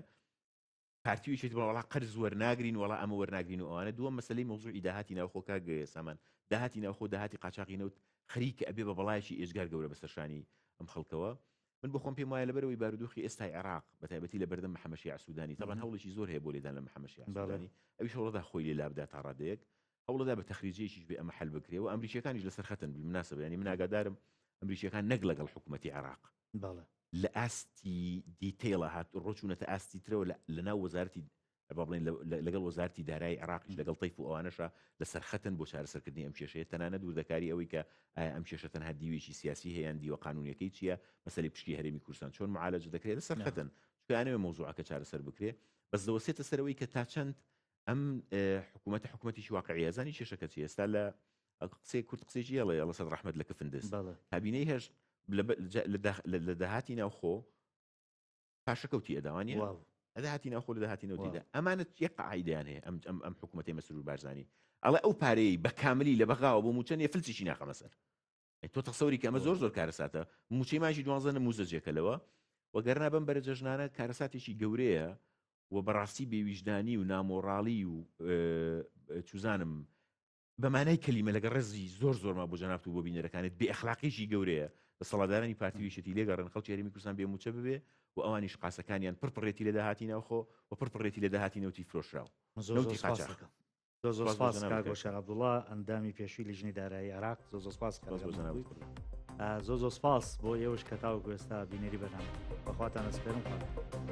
پارتی ویشێتی بڵێ وەڵا قەرز وەرناگرین وەڵا ئەمە وەرناگرین و ئەوانە دووەم مەسلەی مەوزوعی داهاتی ناوخۆ کاک سامان داهاتی ناوخۆ داهاتی قاچاقی نەوت خەریکە ئەبێ بە بەڵایەکی ئێجگار گەورە بەسەر شانی ئەم خەڵکەوە من بۆ خۆم پێم وایە لەبەرئەوەی بارودۆخی ئێستای عێراق بە تایبەتی لە بەردەم محەمەد شیاع سودانی تەبعەن هەوڵێکی زۆر هەیە بۆ لێدان لە محەمەد شیاع سودانی ئەویش هەوڵەدا خۆی لێ لابدا تا ڕادەیەک هەوڵەدا بە تەخریجەیەکیش بێ ئەمە حەل بکرێ و ئەمریکیەکانیش لەسەر خەتن بالمناسبە یانی من ئاگادارم ئەمریکیەکان نەک لەگەڵ حکوومەتی عێراق بەڵێ لە ئاستی detail ە هات ڕۆچوونەتە ئاستی ترەوە لە ناو وەزارەتی با بڵێین لەگەڵ وەزارەتی دارایی عێراقیش لەگەڵ تەیف و ئەوانەشا لەسەر خەتن بۆ چارەسەرکردنی ئەم کێشەیە تەنانەت وردەکاری ئەوەی کە ئایا ئەم کێشە تەنها دیوێکی سیاسی هەیە یان دیوە قانونیەکەی چییە مەسەلەی پشکی هەرێمی کوردستان چۆن معالەجە دەکرێت لەسەر خەتن چونکە ئەیانەوێ مەوزوعەکە چارەسەر بکرێ بەس دەوەستێتە سەر ئەوەی کە تا چەند ئەم حکوومەتە حکوومەتێکی واقعیە زانی کێشەکە چیە ئێستا لە قسەی کورد قسەیەکی هەڵێ ئەڵە سەد ڕەحمەت لە کفن دز کابینەی هەشت لە داهاتی ناوخۆ پاشەکەوتی ئەدا وانە داهاتی ناوخۆ لە داهاتی نەوتیدا ئەمانە یەک قاعدەیان هەیە ئەم ئەم ئەم حکوومەتی مەسرور بارزانی ئەڵێ ئەو پارەی بە کاملی لە بەغاوە بۆ موچە نیە فلسیشی ناخەمە سەر تۆ تەسەوری کە ئەمە زۆر زۆر کارەساتە موچەی ماژی دوانزە نموزەجێکە لەوە وەگەرنا بەم بەرە جەژنانە کارەساتێکی گەورەیە و بەڕاستی بێویژدانی و نامۆڕاڵی و چوزانم بە مانای کەلیمە لەگەڵ ڕێزی زۆر زۆرما بۆ جەنابت و بۆ بینەرەکانت بێ ئەخلاقیی گەورەیە دەسەڵاتدارانی پارتی و یەکێتی لێگەڕێن خەڵکی هەرێمی کوردستان بێ مووچە ببێ و ئەوانیش قاسەکانیان پڕ پڕێتی لە داهاتی ناوخۆ و پڕ پڕێتی لە داهاتی نەوتی فرۆشراو زۆر نەوتی زۆر سپاس قاچاخ. دەکەم. زۆر زۆر سپاس بۆ سپاس جەنابت کاک کاک. هۆشیار عەبدوڵڵا ئەندامی پێشووی لیژنەی دارایی عێراق زۆر زۆر سپاس کە سپاس بۆ لەگەڵمان جەنابت بووی. قوربان. زۆر زۆر سپاس بۆ ئێوەش کە تاوەکو ئێستا بینەری بەرنامە بەخواتان ئەسپێرم خواتان.